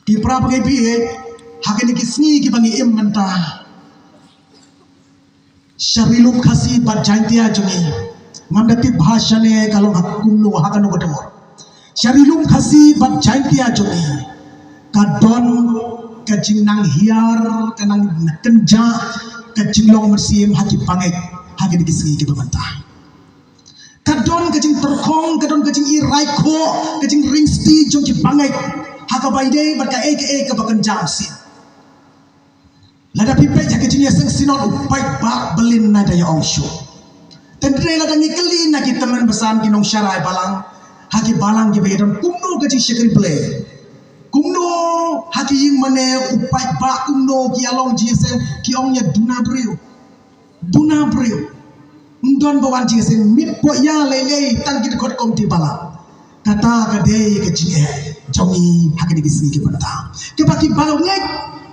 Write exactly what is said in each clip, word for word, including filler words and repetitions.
Ki para bangeit, ha kine ki sngi kiba ngi im mynta, sha ri lum Khasi bad Jaintia jong ngi, ngam da tip bha shane ka long ha kumno, ha kano ka dor. Sha ri lum Khasi bad Jaintia jong ngi ka don ka jingnang hiar, ka nang kynjah, ka jinglong mynsiem ha ki bangeit ha kine ki sngi kiba mynta. Ka don ka jingtyrkhong, ka don ka jingïarai khoh, ka jingring sti jong ki bangeit ha kaba ïadei bad kaei kaei kaba kynja mynsiem. Lada phi peit ha ka jingïaseng synod, u paidbah Berlin na da ïa ong shuh. Tang dei lada ngi kylli na ki tymmen basan, ki nongsharai balang, ha ki balang kiba ïadon, kumno ka jingshakri Blei, kumno ha ki ïing mane, u paidbah, kumno ki ïalong jingïaseng, ki ong ïa duna briew. Duna briew. Ym don ba wan jingïaseng, mih poi ïa lei lei tang ki dkhot komti balang. Kata ka dei ka jingeh jong ngi ha kine ki sngi kiba mynta. Kaba ki bangeit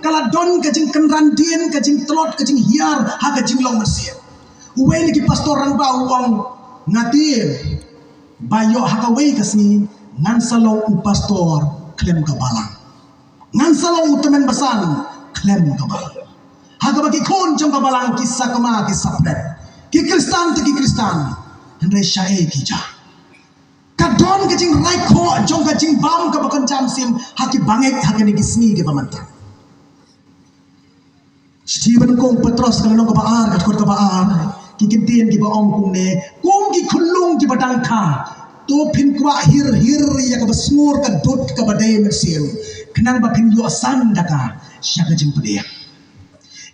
ka la don ka jingkynran dien, ka jingtlot, ka jinghiar ha ka jinglong mynsiem. Uwei na ki pastor rangbah u ong, nga tieng ba ïoh ha kawei ka sngi ngan sa long u pastor khlem ka balang. Ngan sa long u tymmen basan khlem ka balang. Ha kaba ki khun jong ka balang ki sakma ki sapret, ki Khristan te ki Khristan, hynrei shaei ki jia. Ka don ka jingrai khoh jong ka jingbam kaba kynja mynsiem ha ki bangeit ha kine ki sngi kiba mynta. Shithi ba nyngkong Petros ka lynnong kaba ar, ka dkhot kaba ar, ki kyntien kiba ong kumne: Kum ki khunlung kiba dang kha, to phin kwah hir hir ïa kaba sngur ka dud kaba dei mynsiem, khnang ba phin ïoh san da ka sha ka jingpdiang.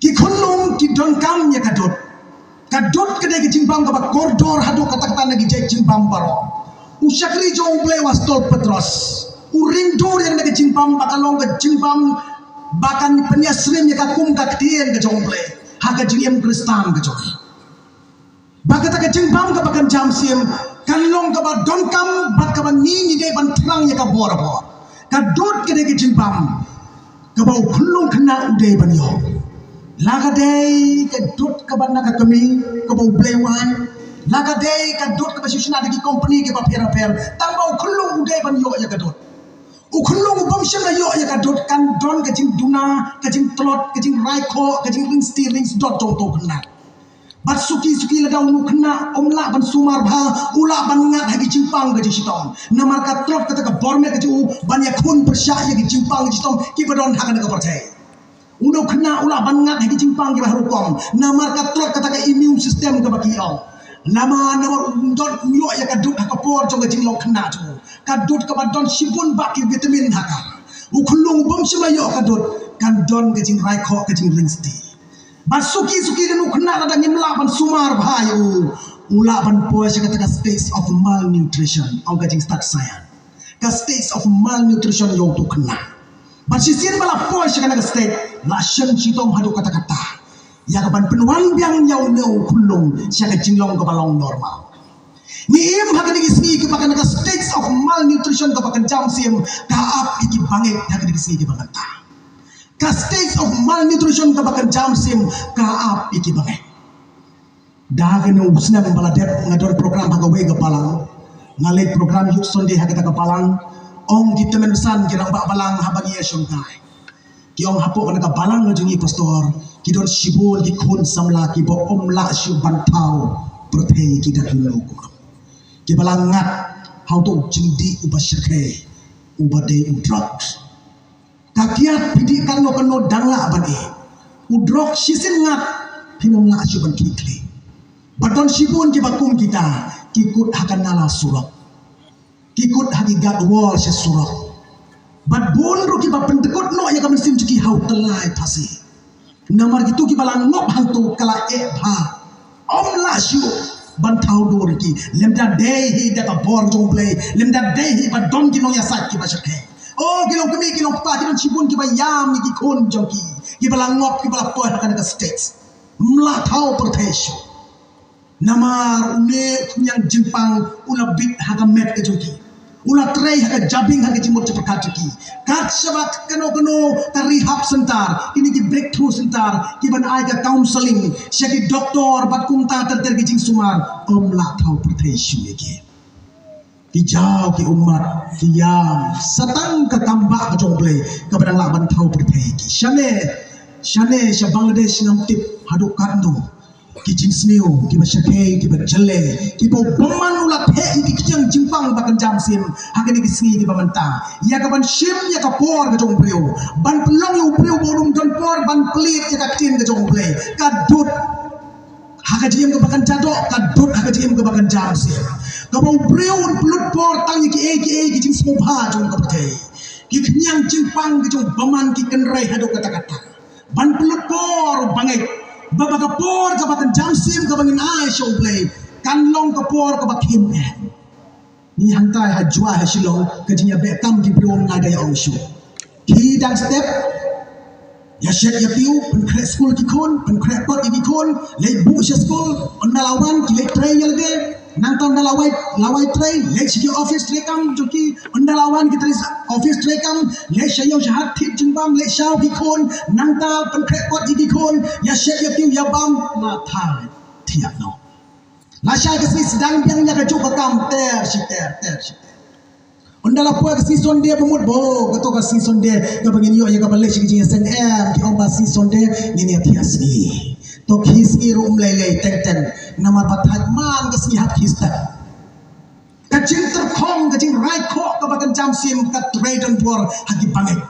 Ki khunlung ki donkam ïa ka dud. Ka dud ka dei ka jingbam kaba kordor haduh katta katta na ki jait jingbam baroh. U shakri jong U Blei u apostol Petros u ring dur ïa kane ka jingbam ba kan long ka jingbam ba kan pynïasyriem ïa ka kum ka ktien ka jong U Blei ha ka jingim Khristan ka jong ngi. Ba kata ka jingbam kaba kynja mynsiem kan long kaba donkam bad kaba ngi ngi dei ban thrang ïa ka bor bor. Ka dud ka dei ka jingbam kaba u khunlung khynnah u dei ban ïoh. La ka dei ka dud kaba na ka kmie kaba U Blei u ai, la ka dei ka dud kaba shu shna da ki kompani kiba pher pher, tang ba u khunlung u dei ban ïoh ïa ka dud. U khunlung u bym shym la ïoh ïa ka dud kan don ka jingduna, ka jingtlot, ka jingrai khoh, ka jingring sti ring sdot jong uto u khynnah. Bad suki suki lada uno u khynnah um lah ban sumar bha, u lah ban ngat ha ki jingpang ka jingshitom. Namar ka tlot kata ka bor met ka jong u ban ïakhun pyrshah ïa ki jingpang ka jingshitom kiba don ha kane ka pyrthei. Uno u khynnah u lah ban ngat ha ki jingpang kiba harum kum. Namar ka tlot kata ka immune system kaba ki ong. Namar, namar um don, um ïoh ïa ka dud ha ka por jong ka jinglong khynnah jong u. Ka dud kaba don shibun bha ki vitamin ha ka. U khunlung u bym shym la ïoh ka dud kan don ka jingrai khoh, ka jingring sti. Bad suki suki lada u khynnah lada ngim lah ban sumar bha ïa u, u lah ban poi sha kata ka stage of malnutrition, ong ka jingstad science. Ka stage of malnutrition ïa uto u khynnah. Bad shisien ba la poi sha kane ka stage, la shong shitom haduh katta katta ïa ka ban pynwan biang ïa une u khunlung sha ka jinglong kaba long normal. Ngi im ha kane ka sngi kaba kane ka stage of malnutrition kaba kynja mynsiem ka ap ïa ki bangeit ha kane ka sngi kaba mynta. Ka stage of malnutrition kaba kynja mynsiem ka ap ïa ki bangeit. Da kane u snem ba la dep nga don program ha kawei ka balang. Nga leit program Youth Sunday ha kata ka balang. Ong ki tymmen basan, ki rangbah balang haba ngi ïa shongkai, ki ong hapoh kane ka balang ka jong ngi pastor, ki don shibun ki khun samla kiba um lah shuh ban thaw pyrthei ki da kynnoh kumno. Kiba la ngat ha uto u jingdih uba shyrkhei uba dei u drugs. Ka kiad phi dih kano kano dang lah ban ïeh. U drok shisien ngat phin ym lah shuh ban khih khlieh. Ba don shibun kiba kum kita ki kut ha ka nala surok. Ki kut ha ki guard wall sha surok. Bad bun ruh kiba pyndkut noh ïa ka mynsiem jong ki ha u tyllai phasi. Namar kito kiba la ngop hangto ka la eh bha. Ym lah shuh ban thaw dur ïa ki. Lymda dei hi da ka bor jong U Blei, lymda dei hi ba don ki nongïasaid kiba shyrkhei. O ki long kmie, ki long kpa, ki don shibun kiba ïam ïa ki khun jong ki, kiba la ngop, kiba la poi ha kane ka stage. Ym lah thaw pyrthei shuh. Namar une u khñiang jingpang u la bit ha ka met ka jong ki. U la trei ha ka jabieng, ha ka jingmut jingpyrkhat jong ki. Kat shaba kano kano ka rehab center, kine ki breakthrough center, kiban ai ka counseling sha ki doktor bad kumta ter ter ki jingsumar, ym lah thaw pyrthei shuh ïa ki. Ki jaw ki ummat ki ïam satang ka kam bah ka jong U Blei kaba dang lah ban thaw pyrthei ki. Shane shane sha Bangladesh ngam tip haduh katno ki jingsniew kiba shakei kiba jyllei kiba u bymman u la theh ïa ki kynjang jingpang ba kan jam sim ha kine ki sngi kiba mynta. Ïa ka ban shim ïa ka por ka jong u briew ban pynlong ïa u briew ba un ym don por ban plie ïa ka ktien ka jong U Blei ka dud ha ka jingim kaba kan jadoh ka dud ha ka jingim kaba kan jam sim. Kaba u briew un pynlut por tang ïa kiei kiei ki jingsngewbha jong ka pyrthei. Ki kynjang jingpang ki jong u bymman ki kynrei haduh katta katta ban pynlut por bangeit ba ba ka por kaba kan jam sim kaba ngin ai sha U Blei kan long ka por kaba khim eh. Ngi hangtai ha Jowai ha Shillong ka jingïabeh kam ki briew ngai da ïa ong shu. Ki dang step ïa shet ïa tiew pynkhreh skul ki khun pynkhreh kot ïa ki khun leit buh sha skul ynda la wan ki leit trei ïa lade. Nangta ynda la wai la wai trei leit sha ki office trei kam jong ki ynda la wan ki trei office trei kam leit sha ïew sha hat thied jingbam leit shaw ki khun nangta pynkhreh kot ïa ki khun ïa shet ïa tiew ïa bam la thai thiah noh. La shai ka sngi sdang biang ïa ka juk ka kam ter shi ter ter shi ter. Ynda la poi ka sngi Sunday ba mut bo kato ka sngi Sunday kaba ngin ïoh ïa kaba leh shi ka jingïaseng em ki ong ba sngi Sunday ngin ïa thiah sngi. To ki sngi ruh um lei lei teng teng namar ba thait man ka sngi hap ki step. Ka jingtyrkhong ka jingrai khoh kaba kan jam sim ka trei don por ha ki bangeit.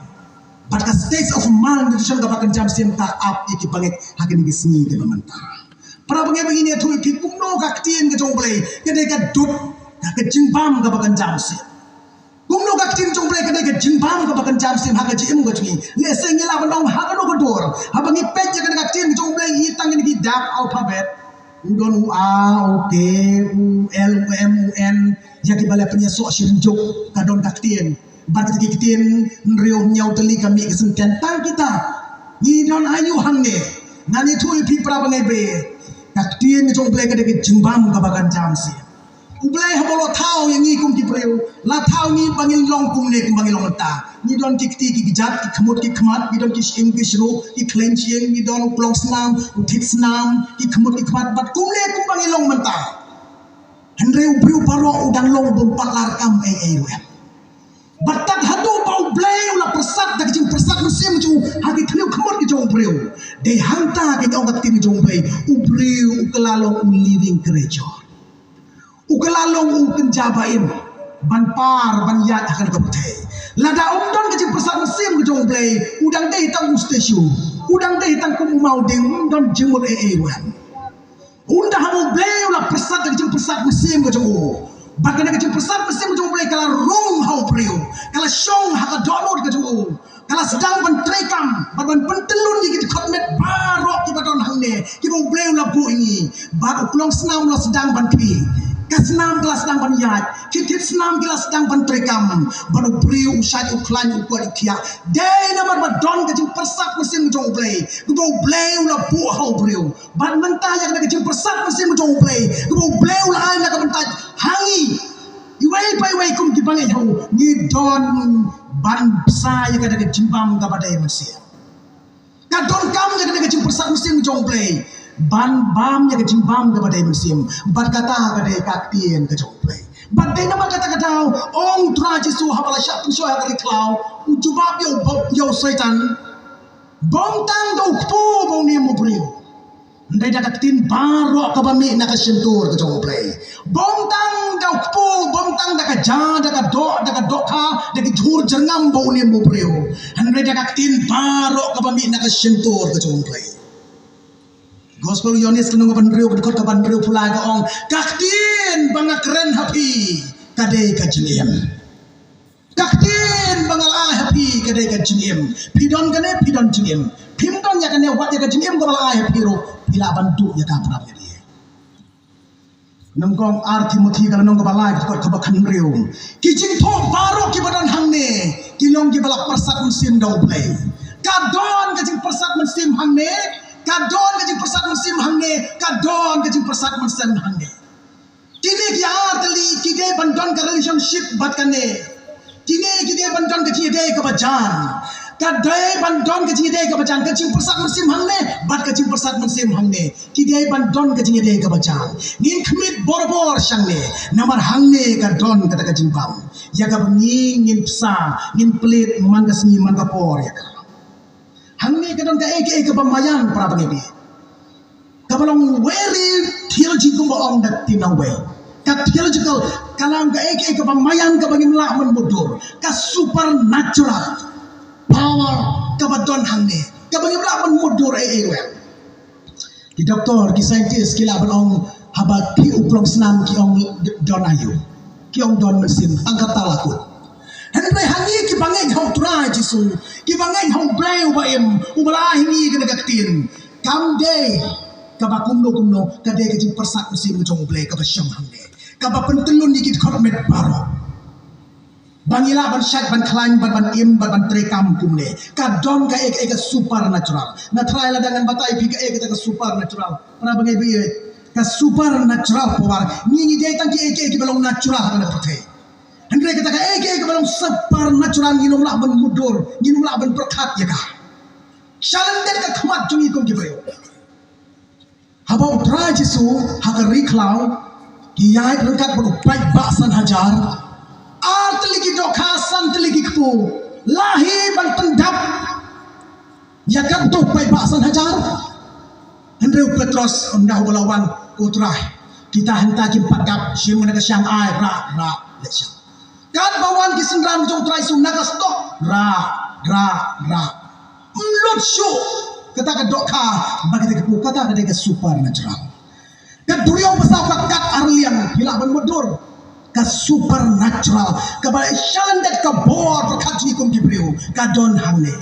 Bad ka state of mind ka jong kaba kan jam sim ka ap ïa ki bangeit ha kine ki sngi kiba mynta. Para bangeit ba ngin ïathuh ïa phi kumno ka ktien ka jong U Blei ka dei ka dud ka jingbam kaba kan jam sim. Kumno ka ktien jong U Blei ka dei ka jingbam kaba kan jam sim ha ka jingim ka jong ngi. Lehse ngi lah ban ong ha kano ka dur haba ngi peit ïa ka ktien jong U Blei ngi tang ngi dap alphabet. U don u A u K u L u M u N ïa kiba leh pynïasoh shim juk ka don ka ktien. Bad kita ki ktien hynriew hynñiew tylli ka mih ka sengkentang kita. Ngi don ayu hangne. Ngan ïathuh ïa phi para bangeit ba ka ktien ka jong U Blei ka dei ka jingbam kaba kan jam sim. U Blei haba u la thaw ïa ngi kum ki briew la thaw ngi ba ngin long kumne kumba ngi long mynta. Ngi don ki kti ki kjat ki khmut ki khmat ngi don ki shyieng ki shruh ki khleiñ shyieng ngi don u klong snam u thied snam ki khmut ki khmat bad kumne kumba ngi long mynta. Hynrei u briew baroh u dang long u bym pat lah kam ei ei ruh em. Bad tad haduh ba U Blei u la pyrsad da ka jingpyrsad mynsiem jong u ha ki khlieh khmut ki jong u briew. Dei hangta ka ong ka ktien jong U Blei u briew u kylla long u living creature. U kylla long u kynja ba im ban par ban ïaid ha kane ka pyrthei. Lada um don ka jingpyrsad mynsiem ka jong U Blei u dang dei tang u statue u dang dei tang kum u mawding um don jingmut ei ei ruh em. Ynda haba U Blei u la pyrsad da ka jingpyrsad mynsiem ka jong u. Bad kane ka jingpyrsad mynsiem ka jong U Blei ka la rung ha u briew. Ka la shong ha ka dohnud ka jong u. Ka la sdang ban treikam bad ban pyntyllun ïa ki dkhot met baroh kiba don hangne kiba U Blei u la buh ïa ngi. Bad u klong snam u la sdang ban khih. Ka snam ka la sdang ban ïaid. Ki thied snam ki la sdang ban treikam. Bad u briew u shait u khlaiñ u koit u khiah. Dei namar ba don ka jingpyrsad mynsiem ka jong U Blei. Kaba U Blei u la buh ha u briew. Bad mynta ïa kane ka jingpyrsad mynsiem jong U Blei kaba U Blei u la ai na ka bynta ha ngi. Iwei pa iwei kum ki bangeit ha u ngi don ban bsa ïa kane ka jingbam kaba dei mynsiem. Ka donkam ïa kane ka jingpyrsad mynsiem jong U Blei ban bam ïa ka jingbam kaba dei mynsiem. Bad kata ka dei ka ktien ka jong U Blei. Bad dei namar kata ka daw ong Trai Jisu haba la shah pynshoh ha ka ri khlaw u jubab ïa u Soitan. Bym tang da u kpu ba u nym u briew. Hynrei da ka ktien baroh kaba mih na ka shyntur ka jong U Blei. Bym tang da u kpu, bym tang da ka ja, da ka doh, da ka dohkha, da ki jhur jyrngam ba u nym u briew. Hynrei da ka ktien baroh kaba mih na ka shyntur ka jong U Blei. Gospel u Ïoannis ka nong kaba hynriew ka dkhot kaba hynriew phew lai ka ong ka ktien ba nga kren ha phi ka dei ka jingim. Ka ktien ba nga la ai ha phi ka dei ka jingim. Phi don kane phi don jingim. Phim don ïa kane wat ïa ka jingim kaba la ai ha phi ruh phi lah ban duh ïa ka para bangeit. Nyngkong ar Timothi ka lynnong kaba lai ka dkhot kaba hynriew. Ki jingthoh baroh kiba don hangne ki long kiba la pyrsad mynsiem da U Blei. Ka don ka jingpyrsad mynsiem hangne. Ka don ka jingpyrsad mynsiem hangne. Ka don ka jingpyrsad mynsiem hangne. Kine ki ar tylli ki dei ban don ka relationship bad kane. Kine ki dei ban don ka jingïadei kaba jan. Ka dei ban don ka jingïadei kaba jam, ka jingpyrsad mynsiem hangne bad ka jingpyrsad mynsiem hangne. Ki dei ban don ka jingïadei kaba jam. Ngin khmih bor bor shangne, namar hangne ka don kata ka jingbam ïa kaba ngi ngin bsa, ngin plie man ka sngi man ka por ïa ka. Hangne ka don kaei kaei kaba maïan, para bangeit. Kaba long very theology kumba ong da ka ktien nongwei. Ka theological, ka long kaei kaei kaba maïan kaba ngim lah ban mutdur. Ka supernatural power kaba don hangne, kaba ngim lah ban mutdur ei ei ruh. Ki doktor, ki scientist ki lah ban ong haba ki u plongsnam ki ong don aïu. Ki ong don mynsiem, tang kata la kut. Hynrei hangne kiba ngeit ha u Trai Jisu, kiba ngeit ha u Blei uba im, uba la ai hangne kane ka ktien, kam dei kaba kumno kumno, ka dei ka jingpyrsad mynsiem jong u Blei kaba shong hangne, kaba pyntyllun ïa ki dkhot met baroh. Ba ngi lah ban shait, ban khlaiñ, ban, ban im, ban, ban treikam kumne. Ka don kaei kaei ka supernatural. Nga trai lada ngan batai phi kaei kata ka supernatural, para bangeit, ka supernatural power. Ngi ngi dei tang kiei kiei kiba long natural ha kane ka pyrthei. Hynrei kata kaei kaei kaba long supernatural ngin ym lah ban mutdur, ngin ym lah ban pyrkhat ïa ka. Shalyndet ka khmat jong ngi kum ki briew. Haba u Trai Jisu ha ka ri khlaw, ki ïaid ryngkat bad u paidbah san hajar. Ar tylli ki dohkha, san tylli ki kpu. La hi ban pyndap ïa kato u paidbah san hajar. Hynrei u Petros, ynda uba la wan, u Trai, kita hangta kim pat dap, shim na ka shang, ai, rah, rah, leit shang. Katba wan ki synran jong u Trai Jisu na ka stok, rah, rah, rah. Ym lut shuh kata ka dohkha bad kita ki kpu, kata ka dei ka supernatural. Ka duriaw ba saw ka kat ar liang, phi lah ban mutdur. Ka supernatural, kaba shalyndet ka bor pyrkhat jong ngi kum ki briew, ka don hangne.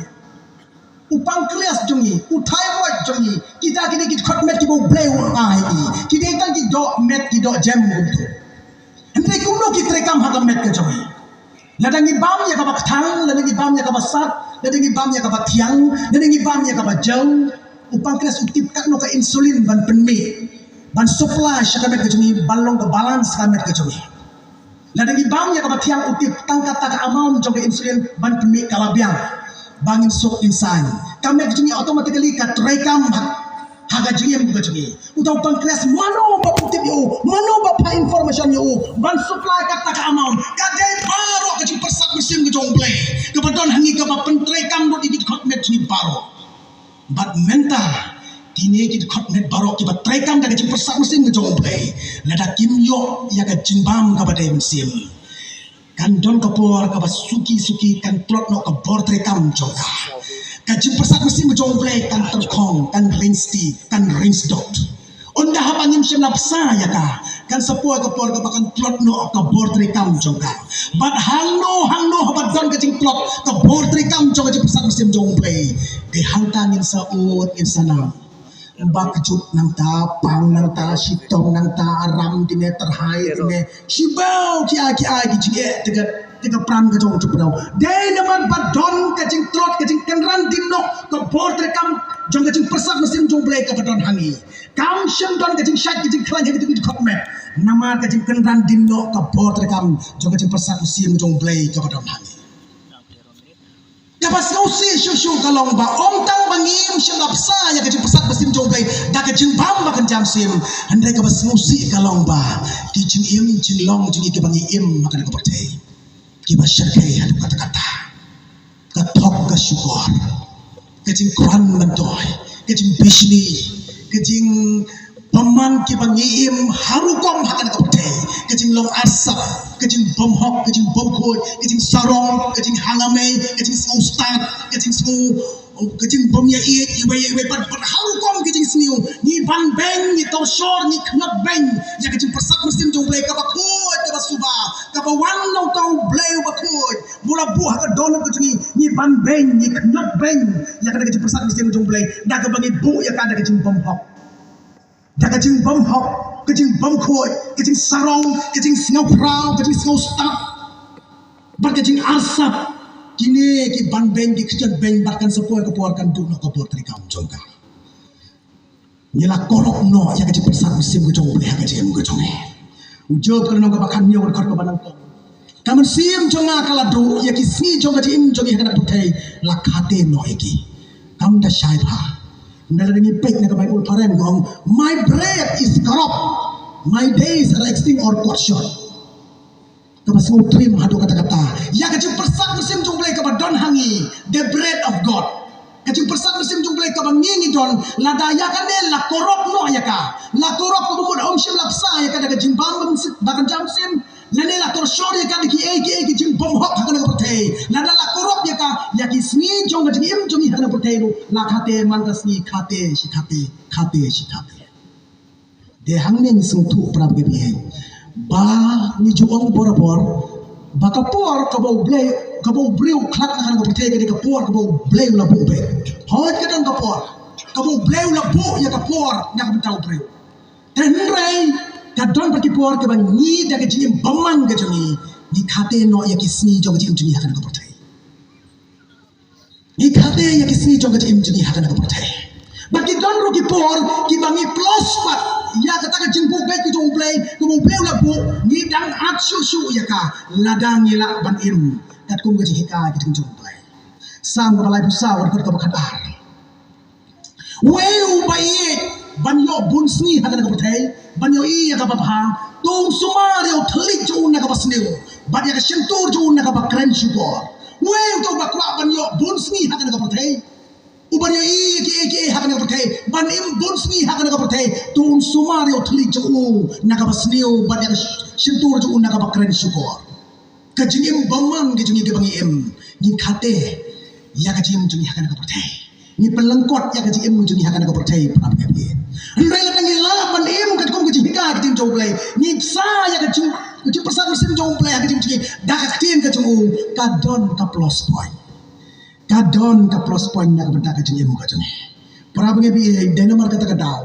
U pancreas jong ngi, u thyroid jong ngi, kita ki dei ki dkhot met kiba u Blei u ai ïa ngi. Ki dei tang ki doh met, ki doh jem kumto. Hynrei kumno ki treikam ha ka met ka jong ngi? Lada ngi bam ïa kaba kthang, lada ngi bam ïa kaba sat, lada ngi bam ïa kaba thiang, lada ngi bam ïa kaba jew, u pancreas u tip katno ka insulin ban pynmih, ban supply sha ka met ka jong ngi, ban long ka balance ka met ka jong ngi. Lada ngi bam ïa kaba thiang, u tip tang kata ka amount jong ka insulin ban pynmih ka la biang, ba ngin suk ngin saiñ. Ka met ka jong ngi automatically ka treikam ha, ha ka jingim ka jong ngi. Uta u pancreas, mano ba u tip ïa u, mano ba phah information ïa u ban supply kata ka amount? Ka dei baroh ka jingpyrsad mynsiem ka jong u Blei kaba don ha ngi, kaba pyntreikam lut ïa ki dkhot met jong ngi baroh. Bad mynta kine ki dkhot met baroh kiba treikam da ka jingpyrsad mynsiem ka jong u Blei, lada kim ïoh ïa ka jingbam kaba dei mynsiem, kan don ka por kaba suki suki kan tlot noh ka bor treikam jong ka. Ka jingpyrsad mynsiem jong u Blei kan tyrkhong, kan ring sti, kan ring sdot. Ynda haba ngim shym la bsa ïa ka, kan sa poi ka por kaba kan tlot noh ka bor treikam jong ka. Bad hangno hangno haba don ka jingtlot ka bor treikam jong ka jingpyrsad mynsiem jong u Blei, te hangta ngin sa ud, ngin sa nam. Ba kjut nangta, pang nangta, shitom nangta, aram dine, tyrhai dine, shibaw ki ai ki ai ki jingeh te ka, te ka pran ka jong u briew. Dei namar ba don ka jingtlot, ka jingkynran dien noh ka bor treikam jong ka jingpyrsad mynsiem jong u Blei kaba don ha ngi. Kam shym don ka jingshait, ka jingkhlaiñ ha ki dkhot met, namar ka jingkynran dien noh ka bor treikam jong ka jingpyrsad mynsiem jong u Blei kaba don ha ngi. Kaba sngewsih shuh shuh ka long ba ym tang ba ngim shym la bsa ïa ka jingpyrsad mynsiem jong u Blei da ka jingbam ba kan jam sim, hynrei kaba sngewsih ka long ba ki jingim jinglong jong ngi kiba ngi im ha kane ka pyrthei, kiba shyrkhei haduh katta katta. Ka thok ka shukor, ka jingkren myntoi, ka jingbishni, ka jing bymman kiba ngi im ha rukom ha kane ka pyrthei, ka jinglong arsap, ka jingbymhok, ka jingbymkhuid, ka jingsarong, ka jinghangamei, ka jingsngewstad, ka jingsngew, ka jingbymïaieit iwei ïa iwei, bad, bad ha rukom ka jingsniew. Ngi ban beiñ, ngi torshor, ngi khñiot beiñ ïa ka jingpyrsad mynsiem jong u Blei kaba khuid, kaba suba, kaba wan na uta u Blei uba khuid. Mula buh ha ka dohnud ka jong ngi, ngi ban beiñ, ngi khñiot beiñ ïa kata ka jingpyrsad mynsiem jong u Blei da kaba ngi buh ïa ka da ka jingbymhok. Da ka jingbymhok, ka jingbymkhuid, ka jingsarong, ka jingsngewkhraw, ka jingsngewstad, bad ka jingarsap. Kine ki ban beiñ, ki khñiot beiñ, bad kan sa poi ka por kan duh noh ka bor treikam jong ka. Ngi la korok noh ïa ka jingpyrsad mynsiem ka jong u Blei ha ka jingim ka jong ngi. U Job ka lynnong kaba khathynñiew, ka dkhot kaba nyngkong. Ka mynsiem jong nga ka la duh, ïa ki sngi jong ka jingim jong ngi ha kane ka pyrthei la khate noh ïa ki. Kam da shai bha. Nda la ngi peit na ka Baibl phareng ka ong, "My breath is corrupt, my days are extinct or cut short." Kaba sngewtrim haduh katta katta ïa ka jingpyrsad mynsiem jong U Blei kaba don ha ngi, the breath of God. Ka jingpyrsad mynsiem jong U Blei kaba ngi ngi don, lada ïa kane la korop noh ïa ka, la korop kaba mut ym shym la bsa ïa ka da ka jingbam mynsiem, ba kan jam mynsiem, lane la torshor ïa ka da kiei kiei ki jingbymhok ha kane ka pyrthei, lada la korop ïa ka, ïa ki sngi jong ka jingim jong ngi ha kane ka pyrthei ruh la khate man ka sngi, khate shi khate, khate shi khate. Te hangne ngi sngewthuh, para bangeit, ba ngi ju ong borabor ba ka por kaba U Blei, kaba u briew u khlad na kane ka pyrthei ka dei ka por kaba U Blei u la buh beit. Hooid, ka don ka por kaba U Blei u la buh ïa ka por na ka bynta u briew. Te hynrei ka don pat ki por kaba ngi da ka jingim bymman ka jong ngi, ngi khate noh ïa ki sngi jong ka jingim jong ngi ha kane ka pyrthei. Ngi khate ïa ki sngi jong ka jingim jong ngi ha kane ka pyrthei. Bad ki don ruh ki por kiba ngi plos pat ïa kata ka jingbuh beit ka jong U Blei, kaba U Blei u la buh, ngi dang at shuh shuh ïa ka lada ngi lah ban im katkum ka jinghikai ka jong U Blei. Salm kaba laiphew saw, ka dkhot kaba khatar. Uei uba ïeit ban ïoh bun sngi ha kane ka pyrthei, ban ïohi ïa kaba bha? To un sumar ïa u thylliej jong u na kaba sniew, bad ïa ka shyntur jong u na kaba kren shukor. Uei uto uba kwah ban ïoh bun sngi ha kane ka pyrthei, uban ïohi ïa kiei kiei ha kane ka pyrthei, ban im bun sngi ha kane ka pyrthei? To un sumar ïa u thylliej jong u na kaba sniew, bad ïa ka shyntur jong u na kaba kren shukor. Ka jingim bymman ka jong ngi kaba ngi im, ngi khate ïa ka jingim jong ngi ha kane ka pyrthei. Ngi pynlyngkot ïa ka jingim jong ngi ha kane ka pyrthei, para bangeit. Hynrei lada ngi lah ban im katkum ka jinghikai ka jong U Blei, ngi bsa ïa ka jing, ka jingpyrsad mynsiem jong U Blei ha ka jingim jong ngi da ka ktien ka jong u, ka don ka plus point. Ka don ka plus point na ka bynta ka jingim ka jong ngi. Para bangeit, dei namar kata ka daw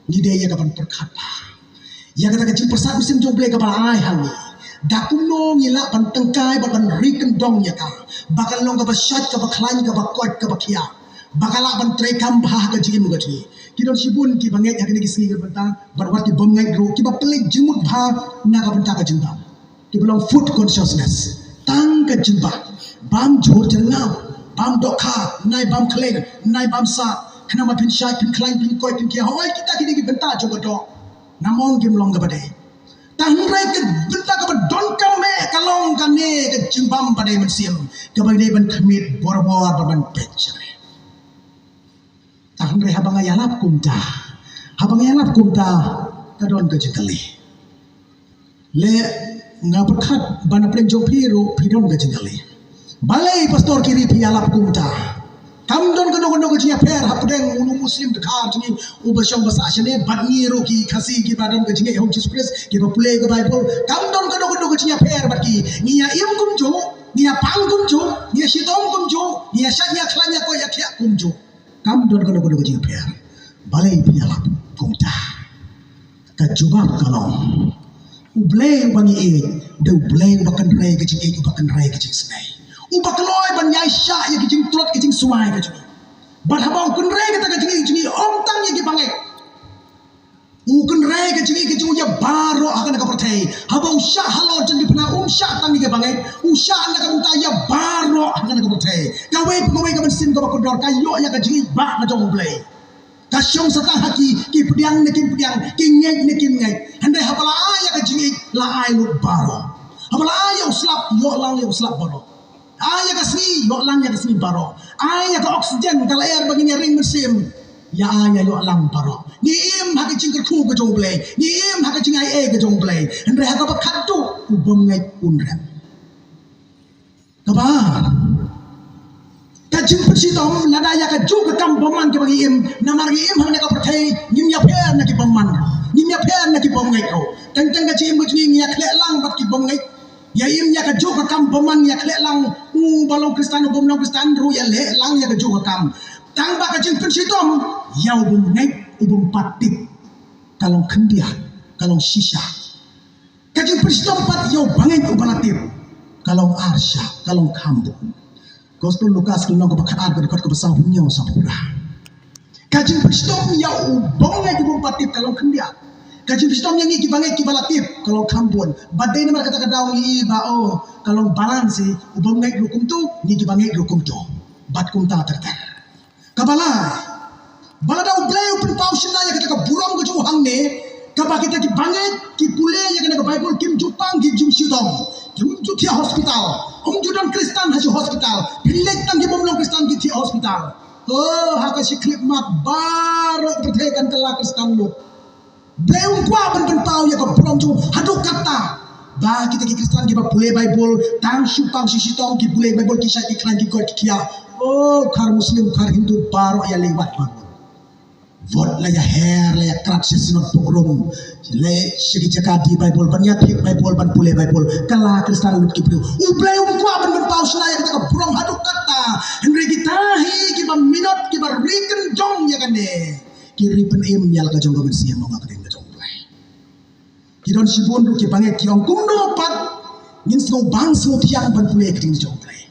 ngi dei ïa ka ban pyrkhat bha ïa kata ka jingpyrsad mynsiem jong U Blei kaba la ai ha ngi. Da kumno ngi lah ban tyngkai bad ban ri kyndong ïa ka, ba kan long kaba shait, kaba khlaiñ, kaba koit, kaba khiah, ba ka lah ban treikam bha ha ka jingim ka jong ngi. Ki don shibun kiba ngeit ha kine ki sngi ka bynta, bad wat ki bym ngeit ruh, kiba pynleit jingmut bha na ka bynta ka jingbam. Kiba long food consciousness. Tang ka jingbam. Bam jhur jyrngam, bam dohkha, nai bam khleng, nai bam sah, khnang ba phin shait, phin khlaiñ, phin koit, phin khiah. Hooid, kita ki dei ki bynta jong ka doh. Namar kim long kaba dei. Tang hynrei ka bynta kaba donkam eh ka long kane ka jingbam ba dei mynsiem, kaba dei ban khmih borabor, ba ban peit sha ngi. Tang hynrei haba nga ïalap kumta, haba nga ïalap kumta, ka don ka jingkylli. Leh nga pyrkhat ba na pdeng jong phi ruh phi don ka jingkylli. Balei Pastor Kiri phi ïalap kumta? Kam don kano kano ka jingïapher hapdeng uno u Muslim dkhar jong ngi uba shong ba sah shane bad ngi ruh ki Khasi kiba don ka jingngeit ha u Jisu Khrist, kiba pule ka Baibl. Kam don kano kano ka jingïapher bad ki. Ngi ïa im kumjuh, ngi ïa pang kumjuh, ngi ïa shitom kumjuh, ngi ïa shait, ngi ïa khlaiñ, ngi ïa koit, ïa khiah kumjuh. Kam don kano kano ka jingïapher. Balei phi ïalap kumta? Ka jubab ka long, U Blei uba ngi ïeit, dei U Blei uba kynrei ka jingïeit, uba kynrei ka jingsnei, uba kloi ban ïaishah ïa ka jingtlot ka jingswai ka jong ngi. Bad haba u kynrei kata ka jingïeit jong ngi, ym tang ïa ki bangeit. U kynrei ka jingïeit ka jong u ïa baroh ha kane ka pyrthei. Haba u shah halor jong ki phna, um shah tang ïa ki bangeit, u shah na ka bynta ïa baroh ha kane ka pyrthei. Kawei pa kawei ka mynsiem kaba kordor ka ïoh ïa ka jingïeit ba ka jong U Blei. Ka shong sa tang ha ki, ki pdiang ne kim pdiang, ki ngeit ne kim ngeit. Hynrei haba la ai ïa ka jingïeit, la ai lut baroh. Haba la ai ïa u slap, ïoh lang ïa u slap baroh. Ai ïa ka sngi, ïoh lang ïa ka sngi baroh. Ai ïa ka oxygen, ka lyer ba ngin ïa ring mynsiem, ïa ai ïa ïoh lang baroh. Ngi im ha ka jingkyrkhu ka jong U Blei, ngi im ha ka jingaiei ka jong U Blei. Hynrei ha kaba khatduh, u bym ngeit un rem. Kaba ar, ka jingpynshitom lada ïa kajuh ka kam bymman kaba ngi im, namar ngi im hangne ka pyrthei, ngim ïapher na ki bymman ruh, ngim ïapher na ki bym ngeit ruh. Teng teng ka jingim ka jong ngi, ngi ïa khleh lang bad ki bym ngeit. Ïa im ïa kajuh ka kam bymman, ïa khleh lang, uba long Khristan, u bym long Khristan ruh ïa leh lang ïa kajuh ka kam. Tang ba ka jingpynshitom ïa u bym ngeit, u bym pat tip, ka long khyndiat, ka long shisha. Ka jingpynshitom pat ïa u bangeit uba la tip, ka long arshah, ka long kham bun. Gospel Lukas ka lynnong kaba khatar, ka dkhot kaba saw hynñiew, saw phra. Ka jingpynshitom ïa u bym ngeit, u bym pat tip, ka long khyndiat. Ka jingpynshitom ïa ngi ki bangeit kiba la tip ka long kham bun. Bad dei namar kata ka daw ngi i ba, oh, ka long balance, i u bym ngeit ruh kumto, ngi ki bangeit ruh kumto. Bad kumta ter ter. Kaba lai, ba lada U Blei u pynpaw shynna ïa kata ka burom ka jong u hangne, kaba kita ki bangeit ki pule ïa kane ka Baibl kim ju pang, kim ju shitom, kim ju thiah hospital. Ym ju don Khristan ha shu hospital. Pynleit tang ki bym long Khristan ki thiah hospital. Oh, ha ka shi khyllipmat baroh ka pyrthei kan kylla Khristan lut. Blei um kwah ban pynpaw ïa ka burom jong u haduh katta ba kita ki Khristan kiba pule Baibl tang shu pang shu shitom, ki pule Baibl ki shait ki khlaiñ ki koit ki khiah. Oh, khar Muslim, khar Hindu baroh ïa leit wad baroh. Wat la ïa her, la ïa krat sha synod pogrom, la sha ki jaka die Baibl, ban ïa thied Baibl, ban pule Baibl. Kylla Khristan lut ki briew. U Blei um kwah ban pynpaw shynna ïa kata ka burom haduh katta. Hynrei kita hi kiba minot, kiba ri kynjong ïa kane, ki ri pynim ïa la ka jong ka mynsiem, ong ka ktien ka jong U Blei. Ki don shibun ruh ki bangeit ki ong kumno pat ngin sngewbang sngewthiang ban pule ka ktien jong U Blei.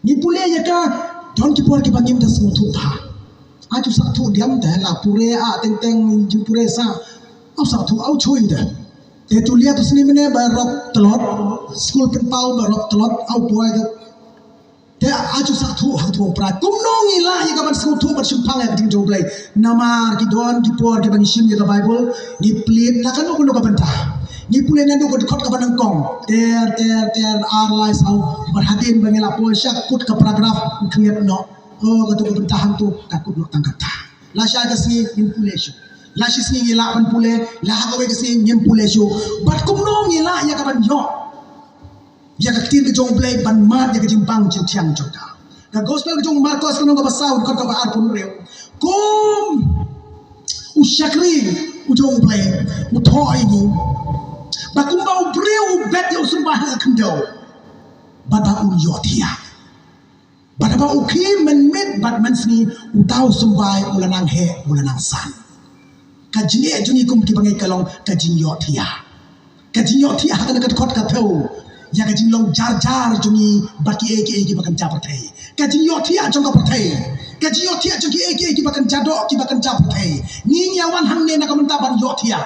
Ngi pule ïa ka, don ki por kiba ngim da sngewthuh bha. Aïu sngewthuh diam te la pure a teng teng jingpure sa. Aïu sngewthuh, aïu chui te. Te tu lia tu sni mene ba rop tlot, skul pynpaw ba rop tlot, aïu poi te. Te aïu sngewthuh ha ka thong pra. Kumno ngi lah ïa ka ban sngewthuh ban shemphang ïa ka ktien jong U Blei. Namar ki don ki por kiba ngi shim ïa ka Baibl, ngi plie na kano kano ka bynta. Ngi pule naduh ka dkhot kaba nyngkong. Ter ter ter ar lai saw. Bad hadien ba ngi la poi sha kut ka paragraph, ngi khyndiat noh. Oh, katu ka bynta hangtu ka kut noh tang kata. La shai ka sngi ngim pule shuh. La shi sngi ngi lah ban pule, la ha kawei ka sngi ngim pule shuh. Bad kumno ngi lah ïa ka ban ïoh ïa ka ktien ka jong U Blei ban mad ïa ka jingbang jingthiang jong ka. Ka gospel ka jong u Markos ka lynnong kaba saw, dkhot kaba arphew hynriew. Kum u shakri u jong U Blei, u thoh ïa ngi ba kumba u briew u bet ïa u symbai ha ka khyndew, bad ba un ïohthiah. Bad haba u khie mynmiet bad mynsngi, uta u symbai u la nang heh, u la nang san. Ka jingeh jong ngi kum ki bangeit ka long ka jingïohthiah. Ka jingïohthiah ha kane ka dkhot ka thew ïa ka jinglong jar jar jong ngi bad kiei kiei kiba kynja pyrthei. Ka jingïohthiah jong ka pyrthei. Ka jingïohthiah jong kiei kiei kiba kynja doh, kiba kynja pyrthei. Ngi ngi ïa wan hangne na ka bynta ban ïohthiah.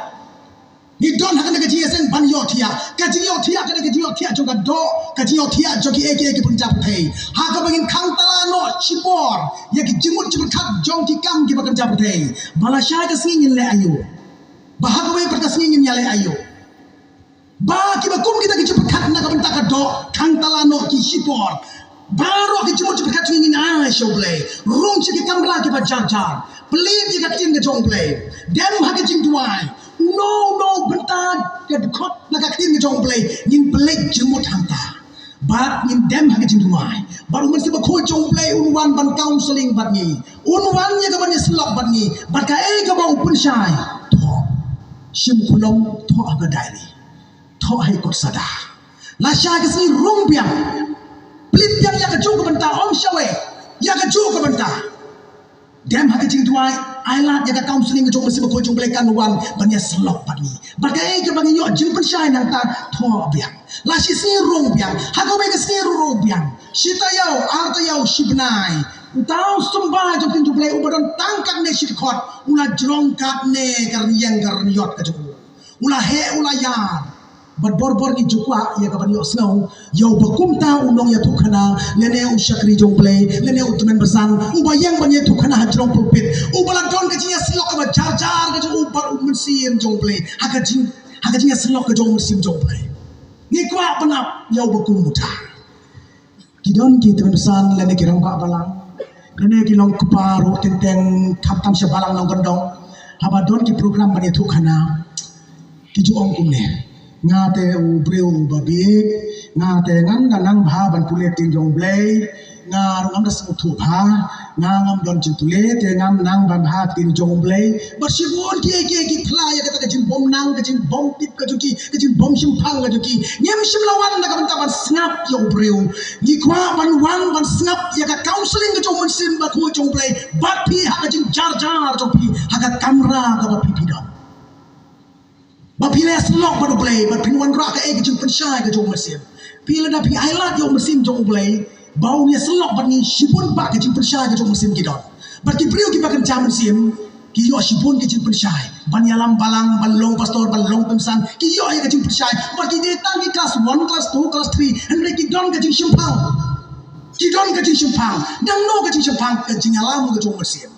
Ngi don ha kane ka jingïaseng ban ïohthiah. Ka jingïohthiah, kane ka jingïohthiah jong ka doh, ka jingïohthiah jong kiei kiei kiba kynja pyrthei. Ha kaba ngin khang tala noh shipor ïa ki jingmut jingpyrkhat jong ki kam kiba kynja pyrthei. Ba lashai ka sngi ngin leh aïu? Ba ha kawei pat ka sngi ngin ïaleh aïu? Ba kiba kum kita ki jingpyrkhat na ka bynta ka doh, khang tala noh ki shipor. Baroh ki jingmut jingpyrkhat jong ngi ngin ai sha U Blei. Rung sha ki kamra kiba jar jar. Plie ïa ka ktien ka jong U Blei. Dem ha ka jingduwai. Uno uno u bynta ka dkhot na ka ktien ka jong U Blei, ngin plie jingmut hangta. Bad ngin dem ha ka jingduwai. Bad U Mynsiem Bakhuid jong U Blei un wan ban counselling bad ngi. Un wan ïa ka ban ïasyllok bad ngi. Bad kaei kaba u pynshai, thoh. Shim khunlung, thoh ha ka diary. Thoh ha i kot sada. Lashai ka sngi rung biang. Plie biang ïa kajuh ka bynta, ym shawei. Ïa kajuh ka bynta. Dem ha ka jingduwai, ai lad ïa ka counselling ka jong U Mynsiem Bakhuid jong U Blei kan wan ban ïasyllok bad ngi. Bad kaei kaba ngi ïoh jingpynshai nangta, thoh biang. La shi sngi rung biang. Ha kawei ka sngi rung biang. Shi taïew, ar taïew, shi bnai. Uta u symbai jong ka ktien U Blei uba don tang katne shi dkhot, u la jrong katne ka rynïeng ka rynïot ka jong u. U la heh, u la ïar. Bad bor bor ngi ju kwah ïa ka ban ïohsngew ïa uba kumta u nongïathuhkhana, lane u shakri jong U Blei, lane u tymmen basan, uba ïeng ban ïathuhkhana ha jrong pulpit, uba la don ka jingïasyllok kaba jar jar ka jong u bad U Mynsiem jong U Blei, ha ka jing, ha ka jingïasyllok ka jong U Mynsiem jong U Blei. Ngi kwah ban ap ïa uba kum uta. Ki don ki tymmen basan lane ki rangbah balang, lane ki long kpa ruh teng teng, khamtam sha balang nongkyndong. Haba don ki program ban ïathuhkhana, ki ju ong kumne: Nga te u briew uba bieit, nga te ngam da nang bha ban pule ktien jong U Blei, nga ruh ngam da sngewthuh bha, nga ngam don jingpule, te ngam nang bha ban pule ktien jong U Blei. Bad shibun kiei kiei ki phla ïa kata ka jingbym nang, ka jingbym tip ka jong ki, ka jingbym shemphang ka jong ki. Ngim shym la wan na ka bynta ban sngap ïa u briew. Ngi kwah ban wan ban sngap ïa ka counselling ka jong U Mynsiem Bakhuid jong U Blei bad phi ha ka jingjar jar jong phi ha ka kamra kaba phi phi don. Ba phi la ïasyllok bad U Blei, ba phin wanrah kaei ka jingpynshai ka jong U Mynsiem. Phi lada phi ai lad ïa U Mynsiem jong U Blei ba un ïasyllok bad ngi, shibun bah ka jingpynshai ka jong U Mynsiem ki don. Bad ki briew kiba kynja mynsiem, Ki ïoh shibun ka jingpynshai ban ïalam balang, ban long pastor, ban long pynsan. Ki ïoh ïa ka jingpynshai. Bad ki dei tang ki class one, class two, class three, hynrei ki don ka jingshemphang. Ki don ka jingshemphang. Dang no ka jingshemphang? Ka jingïalam ka jong u Mynsiem.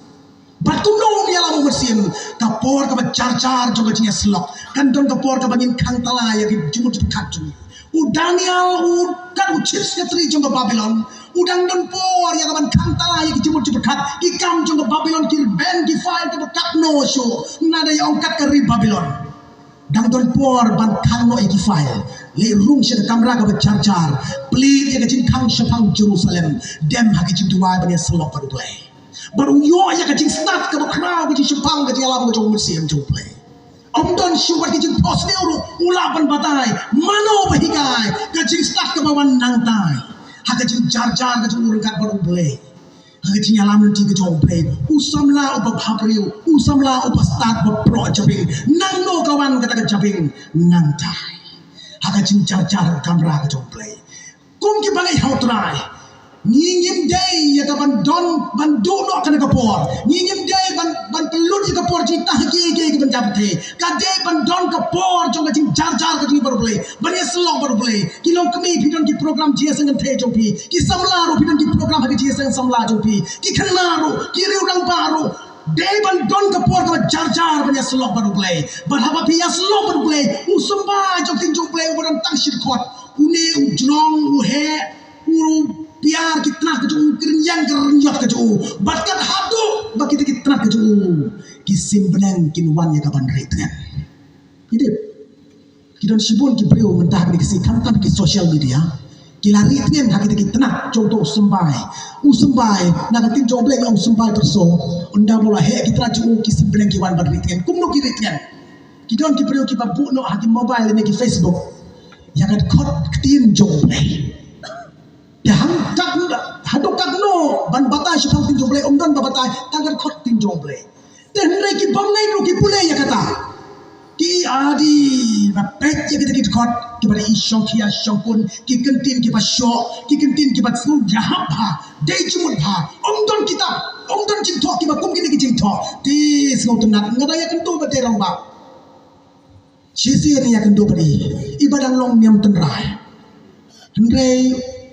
Bad kumno u ïalam u Mynsiem? Ka por kaba jar jar jong ka jingïasyllok. Kan don ka por kaba ngin khang tala ïa ki jingmut jingpyrkhat jong ngi. U Daniel, u kat u chief secretary jong ka Babilon, u dang don por ïa kaban khang tala ïa ki jingmut jingpyrkhat. Ki kam jong ka Babilon ki rben, ki file kaba katno shuh. Nada ïa ong kat ka ri Babilon. Dang don por ban khang noh ïa ki file. Leit rung sha ka kamra kaba jar jar. Plie ïa ka jingkhang shaphang Jerusalem. Dem ha ka jingduwai ban ïasyllok bad U Blei. Bad u ïoh ïa ka jingstad kaba khraw, ka jingshemphang, ka jingïalam ka jong u Mynsiem jong U Blei. Ym don shuh wat ka jingphohsniew ruh u lah ban batai. Mano ba hikai? Ka jingstad kaba wan nangtai ha ka jingjar jar ka jong u ryngkat bad U Blei. Ha ka jingïalam lynti ka jong U Blei, u samla uba bhabriew, u samla uba stad, ba proh jabieng. Nangno ka wan kata ka jabieng? Nangtai ha ka jingjar jar ha ka kamra ka jong U Blei. Kum ki bangeit ha U Trai, ngi ngim dei ïa kaban don ban duh noh kane ka por. Ngi ngim dei ban, ban pynlut ïa ka por jingtah ha kiei kiei kiban jia pyrthei. Ka dei ban don ka por jong ka jingjar jar ka jong ngi bad U Blei, ban ïasyllok bad U Blei. Ki longkmie, phi don ki program jingïaseng kynthei jong phi. Ki samla ruh, phi don ki program ha ki jingïaseng samla jong phi. Ki khynnah ruh, ki riew rangbah ruh, dei ban don ka por kaba jar jar ban ïasyllok bad U Blei. Bad haba phi ïasyllok bad U Blei, u symbai jong ka ktien jong U Blei uba don tang shi dkhot, une u jrong, u heh, u piar ki tnat ka jong u, ki rynïeng ki rynïot ka jong u. Bad kat haduh ba kita ki tnat ka jong u ki sim bneng kin wan ïa kaban rieh tngen. Ki dei, ki don shibun ki briew mynta ha kine ki sngi, khamtam ki social media, ki la rieh tngen ha kita ki tnat jong uto u symbai. U symbai, na ka ktien jong U Blei ngi ong u symbai tyrso. Ynda ba u la heh ki tnat jong u, ki sim bneng ki wan ban rieh tngen. Kumno ki rieh tngen? Ki don ki briew kiba buh noh ha ki mobile ne ki Facebook ïa ka dkhot ktien jong U Blei. Te hang kat, haduh katno ban batai shaphang ktien jong U Blei, ym don ba batai tang ka dkhot ktien jong U Blei. Te hynrei ki bym ngeit ruh ki pule ïa kata. Ki adi, ba peit ïa kita ki dkhot kiba da i shongkhia shongkun, ki kyntien kiba shoh, ki kyntien kiba sngewjahap bha, dei jingmut bha. Ym don kitab, ym don jingthoh kiba kum kine ki jingthoh. Te sngewtynnat, nga da ïakynduh bad i rangbah. Shisien ïakynduh bad i, i ba dang long niam tynrai. Hynrei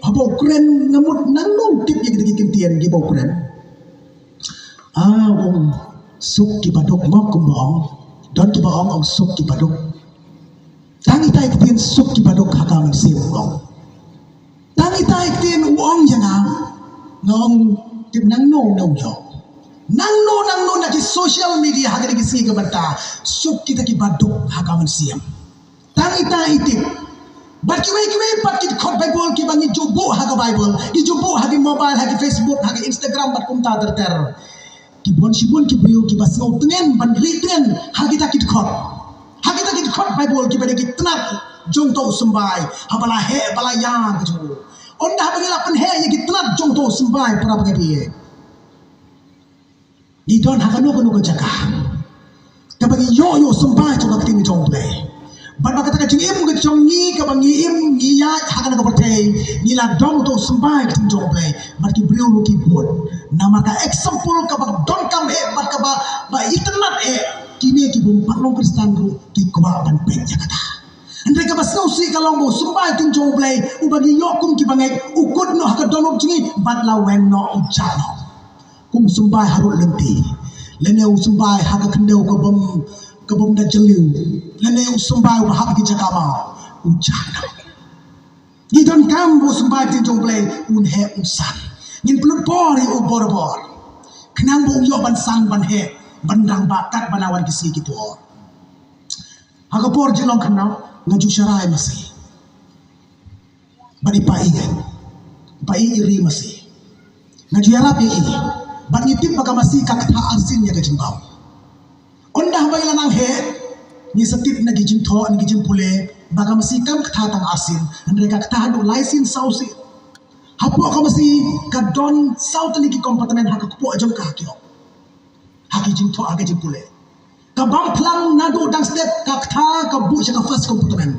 haba u kren, nga mut nangno u tip ïa kita ki kyntien kiba u kren. Ah, u ong suk kiba duk, mo, kumba ong. Don kiba ong, ong suk kiba duk. Tang ita i ktien suk kiba duk ha ka mynsiem, u ong. Tang ita i ktien, u ong ïa nga. Nga ong, tip nangno, nangno u ïoh. Nangno, nangno na ki social media ha kine ki sngi ka bynta, suk kita kiba duk ha ka mynsiem. Tang ita i tip. Bad kiwei kiwei pat ki dkhot Baibl kiba ngi ju buh ha ka Baibl, ngi ju buh ha ki mobile, ha ki Facebook, ha ki Instagram bad kumta ter ter. Ki bun shibun ki briew kiba sngewtngen ban rieh tngen ha kita ki dkhot. Ha kita ki dkhot Baibl kiba dei ki tnat jong uto u symbai, haba la heh ba la ïar ka jong u. Ynda haba ngi la pynheh ïa ki tnat jong uto u symbai, para bangeit, ngi don ha kano kano ka jaka kaba ngi ïoh ïa u symbai jong ka ktien jong U Blei. Bad ba kata ka jingim ka jong ngi kaba ngi im ngi ïaid ha kane ka pyrthei, ngi la don uto u symbai ka ktien jong U Blei. Bad ki briew ruh ki bun. Namar ka example kaba donkam eh bad kaba, ba itynnat eh, kine ki bym pat long Khristan ruh ki kwah ban peit ïa kata. Hynrei kaba sngewsih ka long ba u symbai ktien jong U Blei, uba ngi ïoh kum ki bangeit, u kut noh ha ka dohnud jong ngi bad la weng noh, u jah noh. Kum symbai harud lynti, lane u symbai ha ka khyndew ka bym, ka bym da jylliew, lane u symbai uba hap ki jaka maw, u jah noh. Ngi donkam ba u symbai ktien jong U Blei un heh un san. Ngin pynlut por ïa u bor bor, khnang ba u ïoh ban san ban heh, ban rangbah katba la wan ki sngi ki por. Ha ka por jinglong khynnaw nga ju sharai masi bad i pa i, i pa i i ri masi. Nga ju ïarap ïa i bad ngi tip ba ka masi ka ktha arsien ïa ka jingbam. Ynda haba i la nang heh, ngi sa tip na ki jingthoh, na ki jingpule, ba ka masi kam ktha tang arsien, hynrei ka ktha haduh lai sien saw sien. Hapoh ka masi ka don saw tylli ki compartment ha ka kpoh jong ka, ha ki hok, ha ki jingthoh, ha ki jingpule. Ka bam phlang naduh dang step, ka ktha ka buh sha ka first compartment.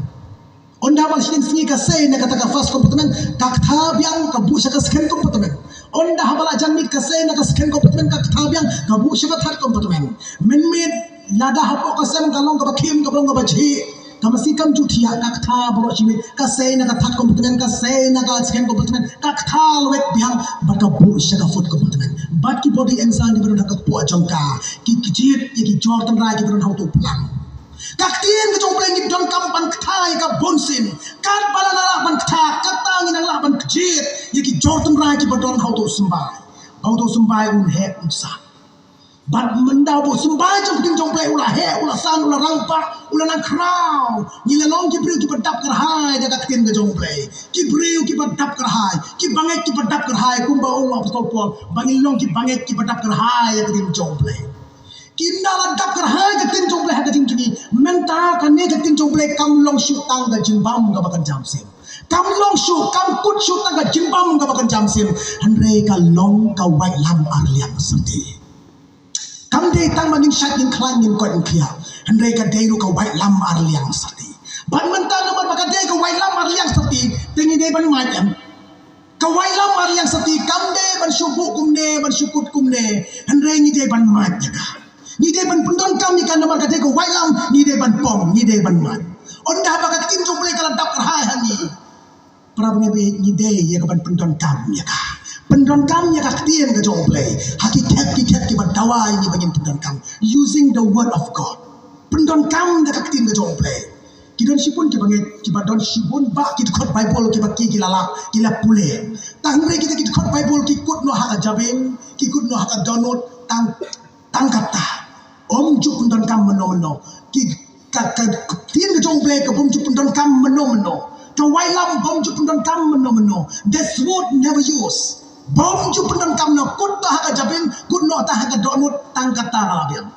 Ynda ba la shiteng sngi ka sei na kata ka first compartment, ka ktha biang ka buh sha ka second compartment. Ynda haba la jan miet ka sei na ka second compartment ka kata biang ka buh sha ka third compartment. Mynmiet lada hapoh ka sem ka long kaba khim kaba long kaba jhieh, ka masi kam ju thiah, ka kata baroh shi miet ka sei na ka third compartment, ka sei na ka second compartment, ka kata lwet biang bad ka buh sha ka fourth compartment. Bad ki body enzyme kiba don ha ka kpoh jong ka ki kjit ïa ki jor tynrai kiba don ha uto u phlang. Ka ktien ka jong U Blei ngi donkam ban kta ïa ka bunsien. Katba la lah ban kta, kata ngi nang lah ban kjit ïa ki jor tynrai kiba don ha uto u symbai. Ba uto u symbai un heh un san. Bad mynta ba u symbai jong ka ktien jong U Blei u la heh, u la san, u la rangbah, u la nang khraw, ngi la long ki briew kiba dap kyrhai da ka ktien ka jong U Blei. Ki briew kiba dap kyrhai, ki bangeit kiba dap kyrhai, kumba ong u Apostol Paul ba ngin long ki bangeit kiba dap kyrhai ïa ka ktien jong U Blei. Ki na la dap kyrhai ka ktien jong U Blei ha ka jingim jong ngi. Mynta kane ka ktien jong U Blei kam long shuh tang ka jingbam kaba kan jam sim. Kam long shuh, kam kut shuh tang ka jingbam kaba kan jam sim. Hynrei ka long ka waitlam arliang syrti. Kam dei tang ba ngin shait ngin khlaiñ ngin koit ngin khiah. Hynrei ka dei ruh ka waitlam arliang syrti. Bad mynta namar ba ka dei ka waitlam arliang syrti, te ngi dei ban mait em? Ka waitlam arliang syrti kam dei ban shu buh kumne, ban shu kut kumne. Hynrei ngi dei ban mait ïa ka. Ngi dei ban pyndonkam ïa ka namar ka dei ka waitlam, ngi dei ban pom, ngi dei ban mait. Ynda ba ka ktien jong U Blei ka la dap kyrhai ha ngi. Para bangeit, ngi dei ïa ka ban pyndonkam ïa ka. Pyndonkam ïa ka ktien ka jong U Blei ha ki khet ki khet kiba dawa ïa ngi ba ngin pyndonkam, using the word of God. Pyndonkam da ka ktien ka jong U Blei. Ki don shibun ki bangeit kiba don shibun bah ki dkhot Baibl kiba ki ki la lah ki la pule. Tang hynrei kita ki dkhot Baibl ki kut noh ha ka jabieng, ki kut noh ha ka dohnud, tang tang kata. Ym ju pyndonkam mynno mynno. Ki ka ka ktien ka jong U Blei ka bym ju pyndonkam mynno mynno. Ka waitlam bym ju pyndonkam mynno mynno. This word never use. Bym ju pyndonkam, noh kut noh ha ka jabieng, kut noh tang ha ka dohnud, tang kata ka la biang.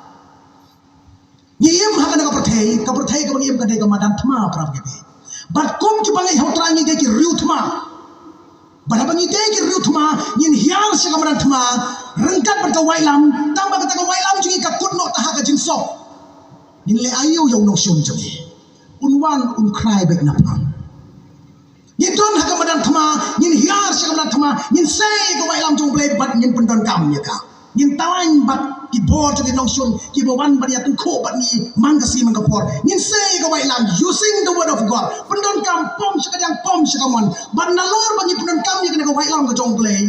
Ngi im ha kane ka pyrthei, ka pyrthei kaba ngi im ka dei ka madan thma, para bangeit. Bad kum kiba ngeit ha U Trai ngi dei ki riew thma. Bad haba ngi dei ki riew thma, ngin hiar sha ka madan thma ryngkat bad ka waitlam, tang ba kata ka waitlam jong ngi ka kut noh tang ha ka jingsop. Ngin leh aïu ïa u nongshun jong ngi? Un wan un khrai beit na pang. Ngin don ha ka madan thma, ngin hiar sha ka madan thma, ngin sei ïa ka waitlam jong U Blei bad ngin pyndonkam ïa ka. Ngin tyraiñ bad ki bor jong ki nongshun kiba wan ban ïatyngkhuh bad ngi man ka sngi man ka por. Ngin sei ïa ka waitlam using the word of God. Pyndonkam, pom sha ka diang, pom sha ka mon. Bad nalor ba ngi pyndonkam ïa kane ka waitlam ka jong U Blei,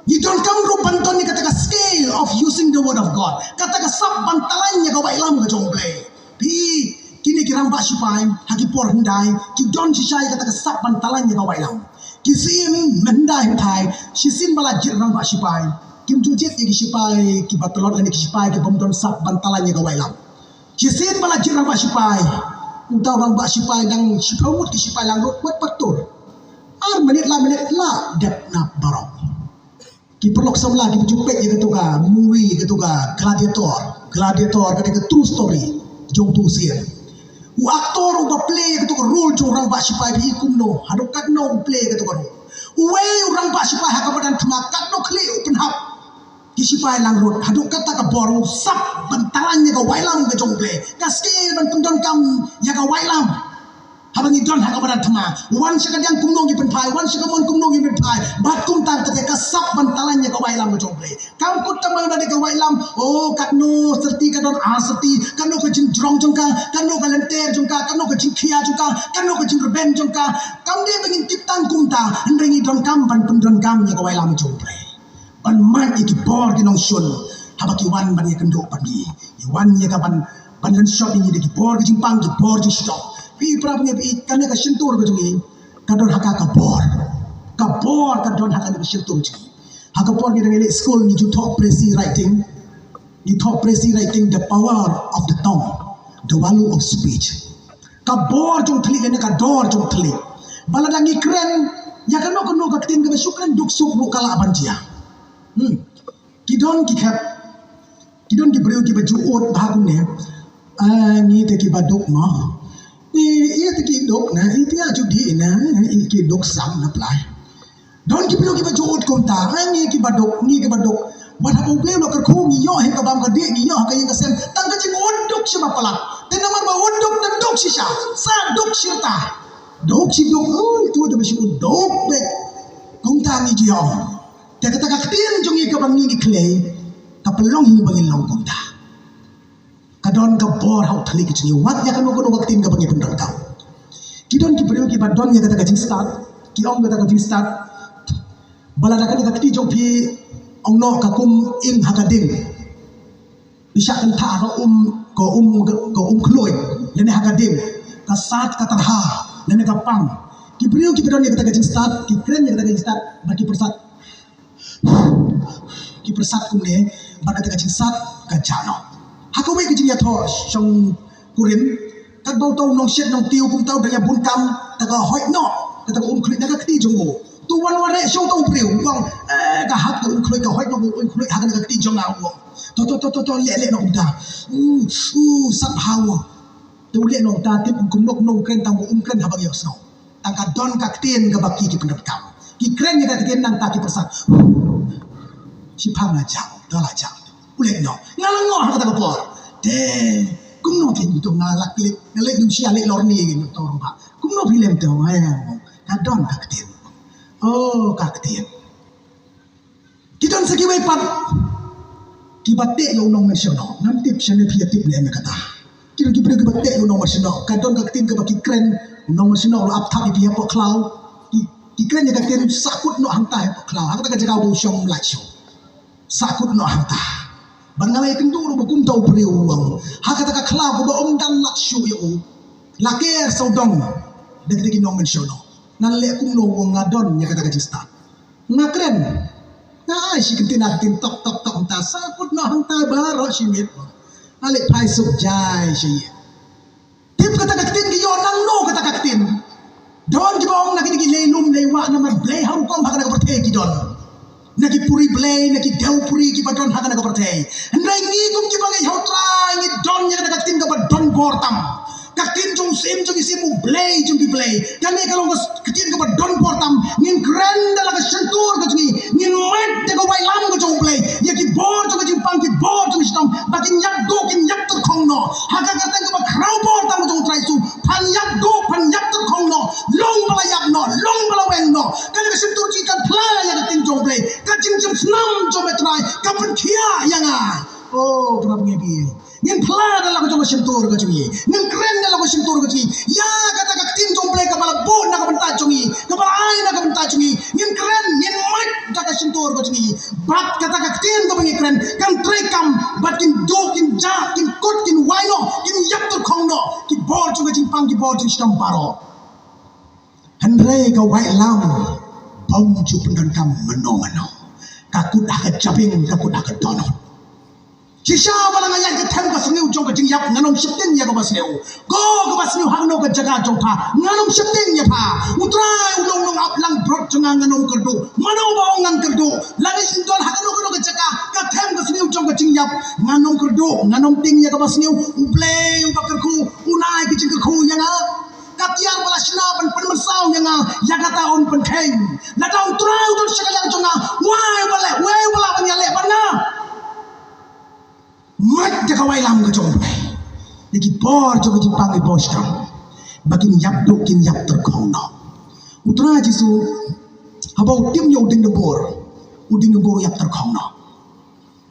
ngi donkam ruh ban don ïa kata ka skill of using the word of God. Kata ka sap ban tyraiñ ïa ka waitlam ka jong U Blei. Phi, kine ki rangbah sipai ha ki por hyndai ki don shisha ïa kata ka sap ban tyraiñ ïa ka waitlam. Ki syiem mynhyndai hynthai, shisien ba la jied rangbah sipai, kim ju jied ïa ki sipai kiba tlot lane ki sipai ki bym don sap ban tyraiñ ïa ka waitlam. Shisien ba la jied rangbah sipai, uta u rangbah sipai dang shiphew ngut ki sipai langbrot, wat pat tur. Ar minit, la minit la dep na baroh. Ki paralok samla, ki ju peit ïa katu ka movie, katu ka Gladiator. Gladiator ka dei ka true story jong utu u syiar. U actor uba play ïa katu ka role jong u rangbah sipai, phi i kumno, haduh katno u play ïa katu ka role. Uwei u rangbah sipai ha ka madan thma, katno khlieh u pynhap ki sipai langbrot, haduh kata ka bor, u sap ban tyraiñ ïa ka waitlam ka jong U Blei. Ka skill ban pyndonkam ïa ka waitlam. Haba ngi don ha ka madan thma, wan sha ka diang kumno ngi pynphai, wan sha ka mon kumno ngi pynphai. Bad kumta kata ka sap ban tyraiñ ïa ka waitlam ka jong U Blei. Kam kut tang ba ka dei ka waitlam, oh, katno syrti ka don, ar syrti, katno ka jingjrong jong ka, katno ka lynter jong ka, katno ka jingkhia jong ka, katno ka jingrben jong ka. Kam dei ba ngin tip tang kumta, hynrei ngi donkam ban pyndonkam ïa ka waitlam ka jong U Blei. Ban mad ïa ki bor ki nongshun haba ki wan ban ïakynduh bad ngi. Ngi wan ïa ka ban, ban lynshop ïa ngi da ki bor ki jingpang, ki bor jingshitom. Phi para bangeit, phi, kane ka shyntur ka jong ngi ka don ha ka, ka bor. Ka bor ka don ha kane ka shyntur jong ngi. Ha ka por ngi dang ïaleh skul ngi ju thoh Précy Writing. Ngi thoh Précy Writing, The Power of the Tongue, The Value of Speech. Ka bor jong thylliej lane ka dor jong thylliej. Ba lada ngi kren ïa kano kano ka ktien kaba shu kren duk suk ruh ka lah ban jia. Hmm. Ki don ki khep, ki don ki briew kiba ju ud bha kumne. Ah, ngi te kiba duk mo. I, i te ki duk na, i te ïa ju dih na, i ki duk sam na plai. Don ki briew kiba ju ud kumta, ha, ngi kiba duk, ngi kiba duk. Wat haba U Blei u la kyrkhu ngi ïoh hi ka bam ka dih, ngi ïoh ha ka ïing ka sem. Tang ka jingud duk shi ba palat. Te namar ba ud duk te duk shisha. Sa duk shirta. Duk shi duk, ui, tu te ba shi ud duk beit. Kumta ngi ju ïoh. Te kata ka ktien jong ngi kaba ngi ngi khlei, ka pynlong hi ba ngin long kumta. Ka don ka bor ha u thylliej ka jong ngi, wat ïa kano kano ka ktien kaba ngi pyndonkam. Ki don ki briew kiba don ïa kata ka jingstad, ki ong kata ka jingstad ba lada kane ka kti jong phi, ong noh, ka kum ing ha ka ding, phi shah kynthah ha ka um, ka um, ka um khluit, lane ha ka ding, ka sad ka tyrha, lane ka pang. Ki briew kiba don ïa kata ka jingstad, ki kren ïa kata ka jingstad ba ki pyrsad, ki pyrsad kumne, bad kata ka jingsad ka jah noh. Ha kawei ka jingïathoh shongkurim, katba uta u nongshet nongtiew kumta u dang ïabun kam, te ka hoit noh kata ka um khluit na ka kti jong u. To wan wad shuh uta u briew, u ong, eh, ka hap ka um khluit, ka hoit noh ka um khluit ha kane ka kti jong nga, u ong. To, to, to, to, to, leh, leh noh kumta. U, u, sat bha u. Te u leh noh kumta, tip kumno kumno u kren, tang u um kren haba ngi ïohsngew. Tang ka don ka ktien kaba ki, ki pyndonkam. Ki kren ïa ka ktien, nangta ki pyrsad. Shiphang la jah, to la jah. U leh noh. Nga la ngoh ha kata ka por. Te kumno te ngi to, nga la klik, nga leh nusha, leh lorni ngi to rangbah. Kumno phi leh to, eh, ka don ka ktien. Oh, ka ktien. Ki don sa kiwei pat kiba teh ïa u nongmynshwa noh. Ngam tip shane phi ïa tip ne em ïa kata. Ki don ki briew kiba teh ïa u nongmynshwa noh. Ka don ka ktien kaba ki kren, u nongmynshwa noh u la ap thap ïa phi hapoh khlaw. Ki, ki kren ïa ka ktien, sahkut noh hangta hapoh khlaw. Ha kata ka jaka ba u shong lait shuh, sahkut noh hangta. Bad nga la ïakynduh ruh ba kumta u briew u ong. Ha kata ka khlaw kaba ym dang lait shuh ïa u, la ker sawdong da kita ki nongmynshwa noh. Ngan leh kumno, u ong, nga don ïa kata ka jingstad. Nga kren. Nga ai shi kyntien ar kyntien, tok, tok, tok, hangta, sahkut noh hangta baroh shi miet. Nga leh phai suk jai sha ïing. Tip kata ka ktien ki ïoh nangno kata ka ktien. Don kiba ong na kine ki lei lum lei wah namar Blei ha rukom ha kane ka pyrthei ki don. Na ki puri Blei, na ki dew puri kiba don ha kane ka pyrthei. Hynrei ngi kum kiba ngeit ha U Trai ngi don ïa kata ka ktien kaba don bor tam. Ka ktien jong u Syiem jong ki syiem, U Blei jong ki blei. Kane ka long ka ktien kaba don bor tam. Ngin kren da la ka shyntur ka jong ngi. Ngin mad da ka waitlam ka jong U Blei ïa ki bor jong ka jingpang, ki bor jong ka shitom, ba kin ïap duh, kin ïap tyrkhong noh. Ha ka kyrteng kaba khraw bor tam ka jong U Trai Jisu, phan ïap duh, phan ïap tyrkhong noh. Long ba la ïap noh, long ba la weng noh. Kane ka shyntur jong ngi kan phla ïa ka ktien jong U Blei. Ka jingjemsnam jong me Trai ka pynkhiah ïa nga. Oh, para bangeit, ngin phla da la ka jong ka shyntur ka jong ngi. Ngin kren da la ka shyntur ka jong ngi. Ïa kata ka ktien jong U Blei kaba la buh na ka bynta jong ngi, kaba la ai na ka bynta jong ngi. Ngin kren, ngin mad da ka shyntur ka jong ngi. Bad kata ka ktien kaba ngi kren kan trei kam, bad kin duh, kin jah, kin kut, kin wai noh, kin ïap tyrkhong noh ki bor jong ka jingpang, ki bor jong ka shitom baroh. Hynrei ka waitlam bym ju pyndonkam mano mano. Ka kut ha ka jabieng, ka kut ha ka dohnud. Shisha ba la nga ïaid ka them ka sniew jong ka jingïap, ngan ym sheptieng ïa kaba sniew. Ko kaba sniew hangno ka jaka jong pha, ngan ym sheptieng ïa pha. U Trai u long nongap langbrot jong nga, ngan ym kyrduh. Mano ba ong ngan kyrduh? Lada ngi don ha kano kano ka jaka ka them ka sniew jong ka jingïap, ngan ym kyrduh, ngan ym tieng ïa kaba sniew. U Blei uba kyrkhu un ai ka jingkyrkhu ïa nga. Ka tiar ba la shna ban pynmynsaw ïa nga, ïa kata un pynkheiñ. Lada U Trai u don sha ka liang jong nga, wei uba leh, wei uba lah ban ïaleh bad nga? Mad da ka waitlam ka jong U Blei ïa ki bor jong ka jingpang, ki bor shitom, ba kin ïap duh, kin ïap tyrkhong noh. U Trai Jisu haba u tim ïa u dieng dymbur, u dieng dymbur u ïap tyrkhong noh.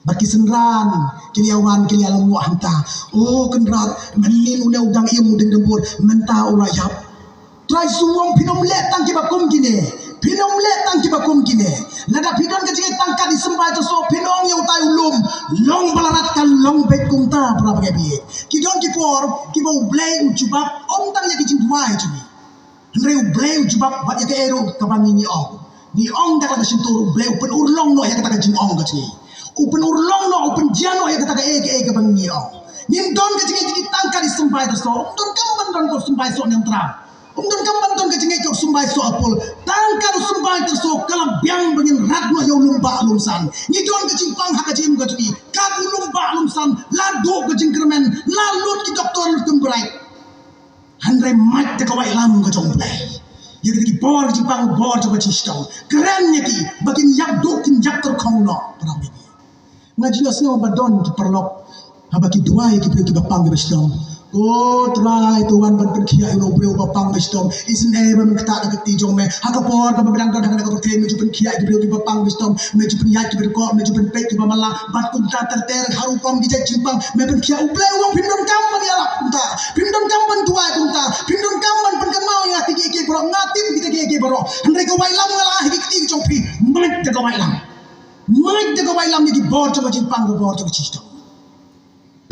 Bad ki synran ki la ïa wan, ki la ïa lyngngoh hangta. O Kynrad, mynnin une u dang im u dieng dymbur, mynta u la ïap. Trai Jisu u ong, phin ym leh tang kiba kum kine. Phin ym leh tang kiba kum kine. Lada phi don ka jingngeit tang kat i symbai tyrso, phin ong ïa utai u lum, long ba la rat, kan long beit kumta, para bangeit. Ki don ki por kiba U Blei u jubab ym tang ïa ki jingduwai jong ngi, hynrei U Blei u jubab bad ïa kaei ruh kaba ngi ngi ong. Ngi ong da ka shyntur, U Blei u pynurlong noh ïa kata ka jingong ka jong ngi. U pynurlong noh, u pynjia noh ïa kata kaei kaei kaba ngi ngi ong. Ngin don ka jingngeit jong ngi tang kat i symbai tyrso. Ym donkam ban don ka symbai soh niamtra. Ym donkam ban don ka jingngeit ka symbai soh apul. Tang kat u symbai tyrso ka la biang ba ngin rat noh ïa u lum bah lum san. Ngi don ka jingpang ha ka jingim ka jong ngi. Kat u lum bah lum san, la duh ka jingkyrmen, la lut ki doktor lut ki mrad. Hynrei mad da ka waitlam ka jong U Blei ïa kita ki bor, ki jingpang, bor jong ka jingshitom. Kren ïa ki ba kin ïap duh, kin ïap tyrkhong noh, para bangeit. Nga ju ïohsngew ba don ki paralok haba ki duwai ïa ki briew kiba pang kiba shitom, Ko Trai, to wan ban pynkhiah ïa u briew ba pang ba shitom. Isynei ba men ktah da ka kti jong me. Ha ka por kaba me dang don ha kane ka pyrthei, me ju pynkhiah ïa ki briew kiba pang ba shitom. Me ju pynïaid ki briew ko, me ju pynpeit kiba mala. Bad kumta ter ter ha rukom ki jait jingpang. Me pynkhiah, U Blei u ong phim donkam ban ïalap kumta. Phim donkam ban duwai kumta. Phim donkam ban pynkynmaw ïa kita kiei kiei baroh. Nga tip kita kiei kiei baroh. Hynrei ka waitlam nga la ai ha ki kti jong phi. Mait da ka waitlam. Mait da ka waitlam ïa ki bor jong ka jingpang, ka bor jong ka jingshitom.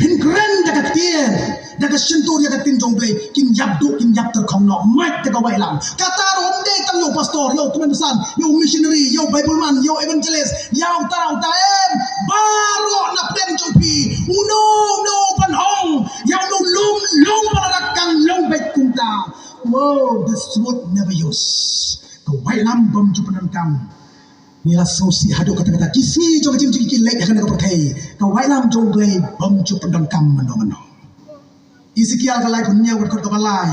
Phin kren da ka ktien, da ka shyntur ïa ka ktien jong U Blei, kin ïap duh, kin ïap tyrkhong noh, mait da ka waitlam. Kata ruh ym dei tang ïa u pastor, ïa u kmen san, ïa u missionary, ïa u Bible man, ïa u evangelist, ïa uta uta em, baroh na pdeng jong phi. Uno uno ban ong ïa uno, lum lum ba la rat kan long beit kumta. Wow, this would never use. Ka waitlam bym ju pyndonkam. Ngi la sngewsih haduh katta katta. Ki sngi jong ka jingim jong ngi ki leit ha kane ka pyrthei. Ka waitlam jong U Blei bym ju pyndonkam mano mano. Esekiel ka laiphew hynñiew, ka dkhot kaba lai.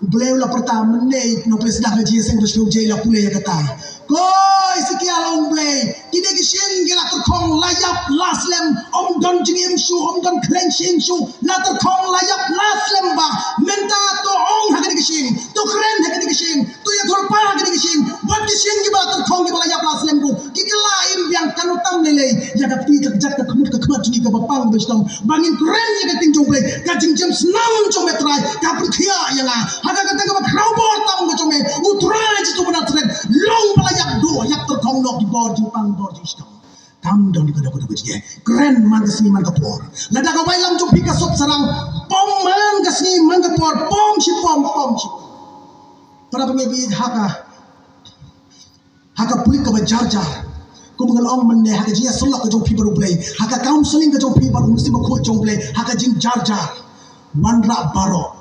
U Blei u la pyrta mynne, nongpynïasyrdoh ka jingïaseng ba shu jai la pule ïa kata. Ko Esekiel, ong U Blei, kine ki shing ki la tyrkhong, la ïap, la slem, ym don jingim shuh, ym don khlem shing shuh, la tyrkhong, la ïap, la slem bha. Mynta to ong ha kine ki shing, to kren ha kine ki shing, to ïathuhlypa ha kine ki shing, wat ki shing kiba la tyrkhong, kiba la ïap la slem ruh ki kylla im biang. Kan ym tam lei lei ïa ka kti, ka kjat, ka khmut, ka khmat jong ngi kaba pang ba shitom, ba ngin kren ïa ka ktien jong U Blei. Ka jingjemsnam jong me Trai ka pynkhiah ïa nga. Ha kata kaba khraw bor tam ka jong me, U Trai Jisu ba Nasaret, long ba la ïap duh, ïap tyrkhong noh ki bor jingpang, bor jingshitom. Kam don ka dok ka dok ka jingeh. Kren man ka sngi man ka por. Lada ka waitlam jong phi ka sop sarang, pom man ka sngi man ka por, pom shi pom, pom shi pom. Para bangeit, ha ka, ha ka pulit kaba jar jar. Kum ngan ong mynne, ha ka jingïasyllok ka jong phi bad U Blei, ha ka counseling ka jong phi bad U Mynsiem Bakhuid jong U Blei, ha ka jingjar jar. Wanrah baroh.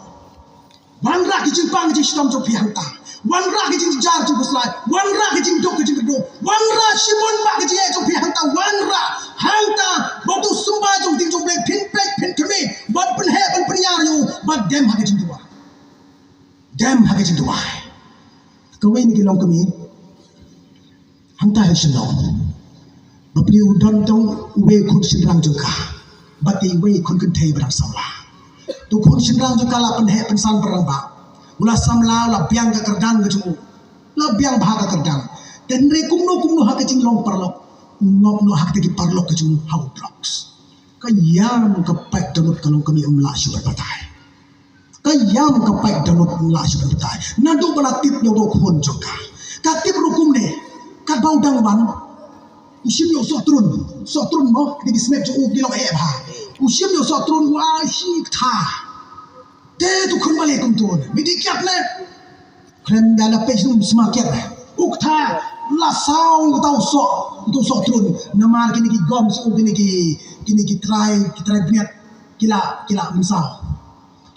Wanrah ki jingpang ki jingshitom jong phi hangta. Wanrah ki jingjar jingkhuslai. Wanrah ki jingduk ki jingkyrduh. Wanrah shibun bah ki jingeh jong phi hangta. Wanrah hangta. Bad to symbai jong ka ktien jong U Blei, phin peit, phin khmih, bad pynheh, ban pynïar ïa u, bad dem ha ka jingduwai. Dem ha ka jingduwai. Kawei na ki longkmie hangta ha Shillong, bapli u don tang uwei u khun shynrang jong ka, bad iwei i khun kynthei ba dang samla. To u khun shynrang jong ka la pynheh pynsan ba rangbah. U la samla, u la biang ka kyrdan ka jong u. La biang bha ka kyrdan. Te hynrei kumno kumno ha ka jinglong paralok, u ngop noh ha kita ki paralok ka jong u, ha u drugs. Ka ïam ka pait dohnud ka longkmie, ym lah shuh ban batai. Ka ïam ka pait dohnud, ym lah shuh ban batai. Naduh ba la tip ïa u khun jong ka. Ka tip ruh kumne. Katba u dang wan, u shim ïa u sohtrun. Sohtrun mo, kine ki snep jong u ki long eh bha. U shim ïa u sohtrun, u ai shi kata. Te to khun, balei kumto ne? Me dei kiad ne? Khlem da la peit sum sma kiad ne. U kata la saw uta u soh, uta u sohtrun. Namar kine ki gom shu, kine ki, kine ki trai, ki trai bniat, ki la, ki la mynsaw.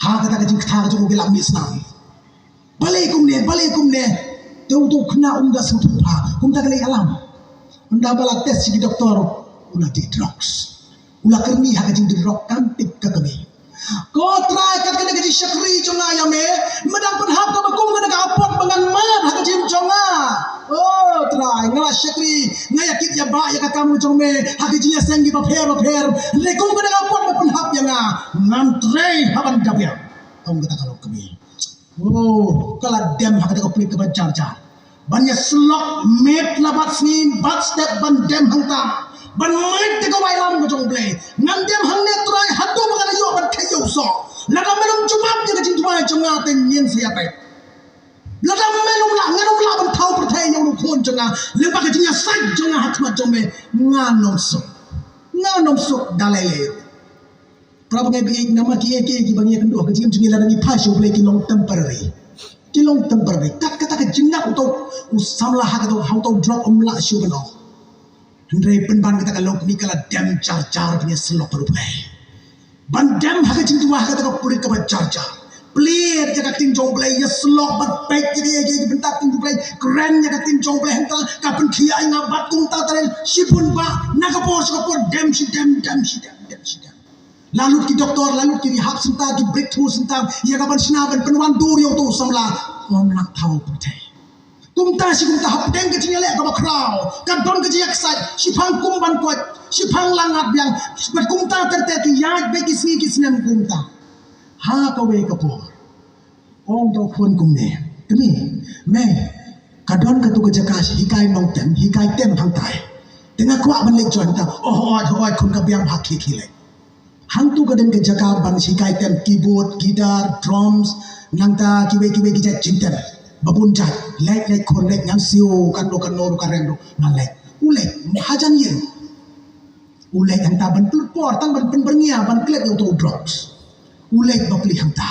Ha kata ka jingkata ka jong u ki la mih snam. Balei kumne, balei kumne? Te uta u khynnah um da sngewthuh bha. Kumta ka leit ïalam. Ynda ba la test sha ki doktor, u la dih drugs. U la kyrni ha ka jingdih drug, kam tip ka kmie. Ko Trai, kat kane ka jingshakri jong nga ïa me, me dang pynhap kaba kum kane ka apot ba ngan mad ha ka jingim jong nga. O Trai, nga la shakri, nga ïa kit ïa bah ïa ka kam jong me ha ka jingïaseng kiba pher ba pher. Hynrei kum kane ka apot ba pynhap ïa nga, ngan trei ha ban da biang. Ong kata ka longkmie. Oh, ka la dem ha kata ka pulit kaba jar jar. Ban ïasyllok miet la bad sngi bad step ban dem hangta. Ban mait da ka waitlam ka jong U Blei. Ngan dem hangne Trai haduh ba ngan ïoh ban kheit ïa u soh. Lada men ym jubab ïa ka jingduwai jong nga te ngin sa ïa peit. Lada men ym lah, ngan ym lah ban thaw pyrthei ïa u khun jong nga. Lyngba ka jingïasaid jong nga ha khmat jong me, ngan ym suk. Ngan ym suk da lei lei. Para bangeit, bangeit, namar kiei kiei kiba ngi ïakynduh ha ka jingim jong ngi lada ngi phai sha U Blei ki long temporary. Ki long temporary. Kat kata ka jingngap uto u samla ha kato, ha uto u drug um lah shuh ban ong. Hynrei pynban kata ka longkmie ka la dem jar jar ban ïasyllok bad U Blei. Ban dem ha ka jingduwai ha kata ka pulit kaba jar jar. Plied ïa ka ktien jong U Blei, ïasyllok bad peit ïa kiei kiei ki bynta ktien U Blei. Kren ïa ka ktien jong U Blei, hangta ka pynkhiah ïa nga bad kumta te shibun bah, na ka por sha ka por dem shi dem, dem shi dem, dem shi dem. La lut ki doktor, la lut ki rehab center, ki breakthrough center, ïa ka ban shna ban pynwandur ïa uto u samla. Ym lah thaw pyrthei. Kumta shi kumta hapdeng ka jingïaleh kaba khraw, ka don ka jingïaksaid, shiphang kum ban koit, shiphang la ngat biang, bad kumta ter ter ki ïaid beit ki sngi ki snem kumta. Ha kawei ka por, ong da u khun kumne, kmie, mei, ka don katu ka jaka hikai nongtem, hikai tem hangtai. Te nga kwah ban leit join ta. Oh, hooid, hooid, khun ka biang bha, khie, khie leit. Hangtu ka don ka jaka ban hikai tem, keyboard, guitar, drums, nangta kiwei kiwei ki jait jingtem ba bun jait. Leit, leit khun leit, ngan siew katno katno ruh ka rem ruh ngan leit. U leit hajan ïing. U leit hangta ban pynlut por, tang ban pynbyrngia, ban klet ïa uto u drugs. U leit bapli hangta.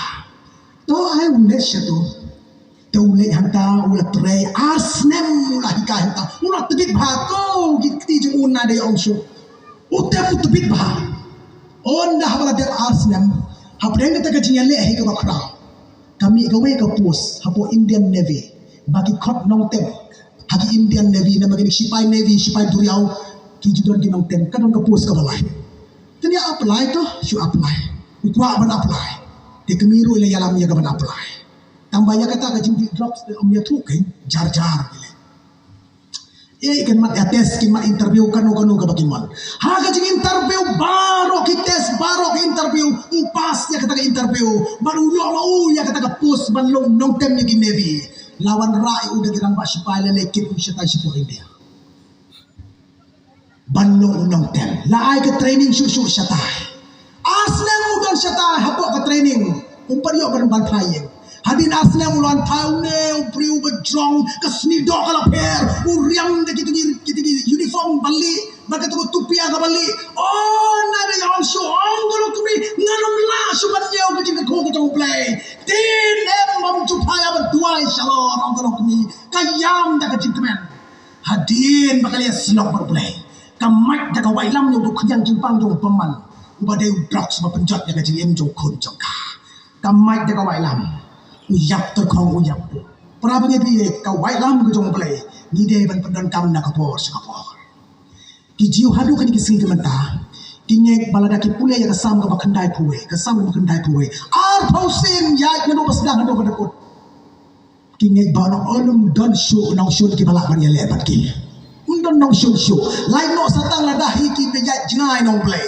To ai u leit shato. Te u leit hangta, u la trei ar snem, u la hikai hangta. U la tbit bha, ko ki kti jong u na dei ong shuh. U tem u tbit bha. Ynda haba la dep ar snem, hapdeng kata ka jingïaleh hi kaba khraw, ka mih kawei ka post hapoh Indian Navy ba ki khot nongtem ha ki Indian Navy, namar kine ki sipai Navy, sipai duriaw, ki ju don ki nongtem. Ka don ka post kaba lai. Te ngi apply to, shu apply. U kwah ban apply. Te kmie ruh i la ïalam ïa ka ban apply. Tang ba ïa kata ka jingdih drugs te ym ïathuh kein, jar jar ki leh. Ïa kin mat ïa test, kin mat interview, kano kano kaba kin wan. Ha ka jinginterview baroh, ki test baroh, ki interview, u pass ïa kata ka interview. Bad u ïoh ma u ïa kata ka post ban long nongtem ïa ki Navy. La wanrah ïa u da ki rangbah sipai, la leit kit u shatai shapoh India ban long u nongtem. La ai ka training shuh shuh shatai. Ar snem u don shatai hapoh ka training. Um pat ïoh ban, ban phai ïing. Hadien ar snem u la wan phai, une u briew ba jrong, ka sniewdoh ka la pher, u riam da kita ki, kita ki uniform ba lieh, bad kata ka tupi kaba lieh. Oh, na da ïa ong shuh, ong ka long kmie, ngan ym lah shuh ban ñiew ka jingkyrkhu ka jong U Blei. Tin em bym ju phai ban duwai shalor, ong ka long kmie, ka ïam da ka jingkmen. Hadien ba ka la ïasyllok bad U Blei, ka mait da ka waitlam ïa u khñiang jingpang jong u bymman uba dei u drugs ba pynjot ïa ka jingim jong u khun jong ka. Ka mait da ka waitlam, u ïap tyrkhong, u ïap buh. Para bangeit, ka waitlam ka jong U Blei ngi dei ban pyndonkam na ka por sha ka por. Ki Jiw haduh kine ki sngi ki mynta ki ngeit ba lada ki pule ïa ka Salm kaba khyndaiphew wei, ka Salm kaba khyndaiphew wei, arphew sien ïaid naduh ba sdang haduh ba dkut, ki ngeit ba u ym don shuh nongshun kiba lah ban ïaleh bad ki. Ym don nongshun shuh. Lait noh sa tang lada hi kiba ïaid jngai na U Blei.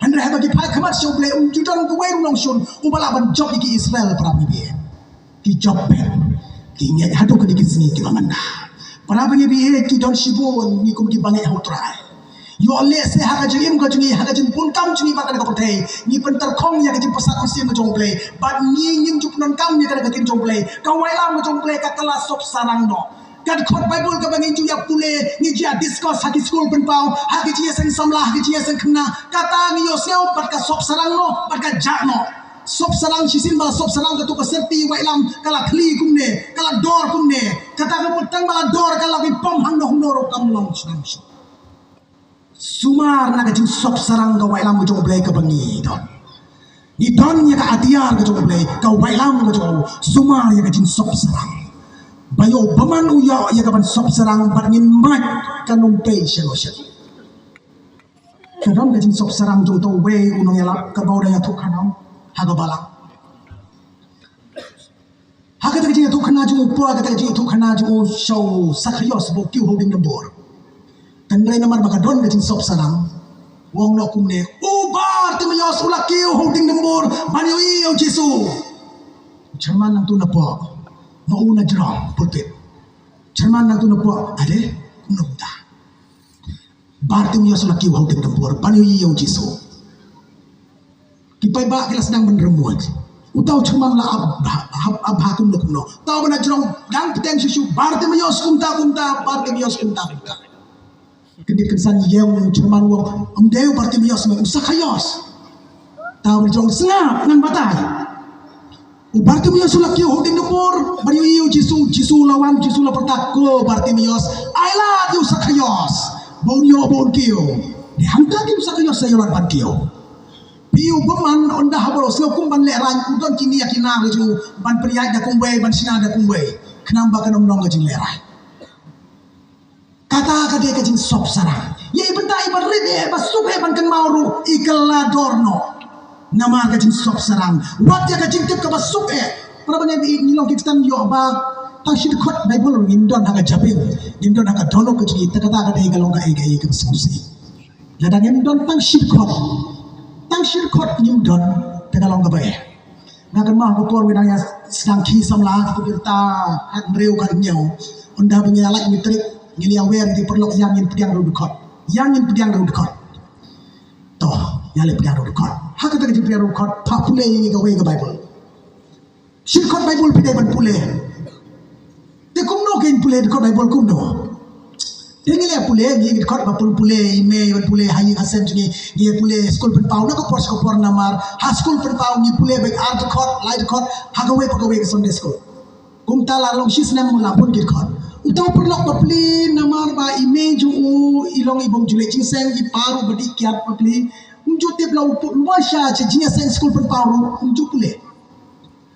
Hynrei haba ki phai khmat sha U Blei, um ju don kawei ruh nongshun uba lah ban jop ïa ki Israel, para bangeit. Ki jop beit. Ki ngeit haduh kine ki sngi kiba mynta. Para bangeit, ki don shibun ngi kum kiba ngeit ha U Trai. Ïoh lehse ha ka jingim ka jong ngi, ha ka jingbun kam jong ngi bad kane ka pyrthei, ngi pyntyrkhong ïa ka jingpyrsad mynsiem ka jong U Blei, bad ngi ngim ju pyndonkam ïa kane ka ktien jong U Blei. Ka waitlam ka jong U Blei kata ka la sop sarang noh. Ka dkhot Baibl kaba ngi ju ïa pule, ngi ju ïa discuss ha ki skul pynpaw, ha ki jingïaseng samla, ha ki jingïaseng khynnah, kata ngi ïohsngew bad ka sop sarang noh, bad ka jah noh. Sop sarang shisien ba la sop sarang katu ka syrti waitlam, ka la thli kumne, ka la dor kumne. Kata ka mutang ba la dor, ka la pom hangno hangno ruh kam long shnam shuh. Sumar na ka jingsop sarang ka waitlam ka jong U Blei kaba ngi don. Ngi don ïa ka atiar ka jong U Blei, ka waitlam ka jong U, sumar ïa ka jingsop sarang. Ba ïoh bymman u ïoh ïa ka ban sop sarang bad ngin mad kan ym pei shano shano. Ka don ka jingsop sarang jong uto uwei u nongïalap kaba u dang ïathuh khana ha ka balang. Ha kata ka jingïathuh khana jong u, poi kata ka jingïathuh khana jong u sha u Sakhaios ba u kiew ha u dieng dymbur. Hynrei namar ba ka don ka jingsop sarang, u ong noh kumne, u Bartimaios u la kiew ha u dieng dymbur ban ïohi ïa u Jisu. U chairman nangtu napoh, ma u na jrong pulpit. Chairman nangtu napoh, ade, kumno kumta. Bartimaios u la kiew ha u dieng dymbur ban ïohi ïa u Jisu. Ki paidbah ki la sdang ban rymmuid. Uta u chairman la ap bha, ap, ap bha kumno kumno. Uta uba na jrong dang bteng shuh shuh, Bartimaios kumta kumta, Bartimaios kumta kumta. Kyndit kynsan ïa u chairman u ong, ym dei u Bartimaios, u Sakhaios. Uta uba na jrong, sngap, ngan batai. U Bartimaios u la kiew ha u dieng dymbur ban ïohi ïa u Jisu, Jisu la wan, Jisu la pyrta, ko Bartimaios, ai lad ïa u Sakhaios ba un ïoh, ba un kiew. Dei hangta keiñ u Sakhaios sa ïoh lad ban kiew. Phi ïohi bymman, ynda haba u sngew kum ban lehraiñ, u don kine ki nar jong u ban pynïaid da kumwei, ban shna da kumwei. Khnang ba kan ym long ka jinglehrain. Kata ka dei ka jingsop sarang. Ïa i bynta iba rit eh, ba suk eh ban kynmaw ruh, i kylla dor noh. Namar ka jingsop sarang. Wat ïa ka jingtip kaba suk eh. Para bangeit, ngi long ki Khristan ïoh ba tang shi dkhot Baibl ruh ngim don ha ka jabieng, ngim don ha ka dohnud ka jong ngi, te kata ka dei ka long kaei kaei kaba sngewsih. Lada ngim don tang shi dkhot, tang shi dkhot ngim don, te ka long kaba eh. Nga kynmaw ha ka por ngi dang ïa sdang ki samla, ki kyrta ha ka hynriew ka hynñiew. Ynda ba ngi ïa lait matric, ngi ïa wer ïa ki paralok, ïa ngin pdiang ruh dkhot. Ïa ngin pdiang ruh dkhot. To, ïa leh pdiang ruh dkhot. Ha kata ka jingpdiang ruh dkhot, pha pule ïa kawei ka Baibl. Shi dkhot Baibl phi dei ban pule. Te kumno kein pule dkhot Baibl kumno? Te ngi leh pule, ngi dkhot ba pule, pule i mei ban pule ha ïing ha sem jong ngi, ngi pule skul pynpaw na ka por sha ka por namar ha skul pynpaw ngi pule beit ar dkhot, lai dkhot ha kawei pa kawei ka Sunday school. Kumta la long shi snem mo la bun ki dkhot. Uta u paralok ba plie namar ba i mei jong u i long i bym ju leh jingïaseng, i pa ruh ba dih kiad ba plie. Um ju tip la u pu-, u ba sha jingïaseng skul pynpaw ruh um ju pule.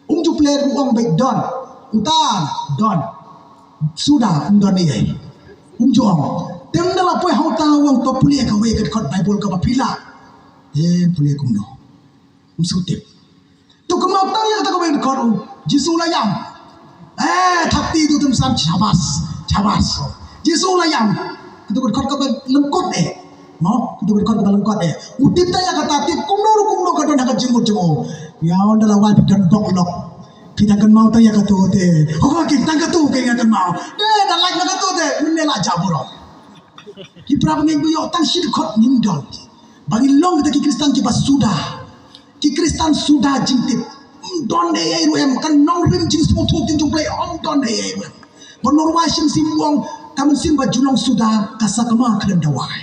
Um ju pule, u ong beit don. Uta don. Suda, um don ei ei. Um ju ong. Te ynda la poi ha uta u ong to pule kawei ka dkhot Baibl kaba phi lah. Te pule kumno? Um sngewtip. To kynmaw tang ïa kata kawei ka dkhot, u Jisu la ïam. Eh, thap kti to, to sam, shabas. Shabas. Jisu la ïam. Kata ka dkhot kaba lyngkot eh. Mo, kata ka dkhot kaba lyngkot eh. U tip tang ïa kata, tip kumno ruh kumno ka don ha ka jingmut jong u. Ïa ynda la wan phi don bok lok. Phi dang kynmaw tang ïa kato te. Ho, ki tang kato ki nga kynmaw. Te da lait na kato te, mynne la jaw burom. Ki para bangeit, ba ïoh tang shi dkhot ngim don. Ba ngin long kita ki Khristan kiba suda. Ki Khristan suda jingtip. Ym don ei ei ruh em, ka nongrim jingsngewthuh ktien jong U Blei ym don ei ei ruh em. Ba u nongrwai shim shim u ong, ka mynsiem ba ju long suda ka sakma khlem da wai.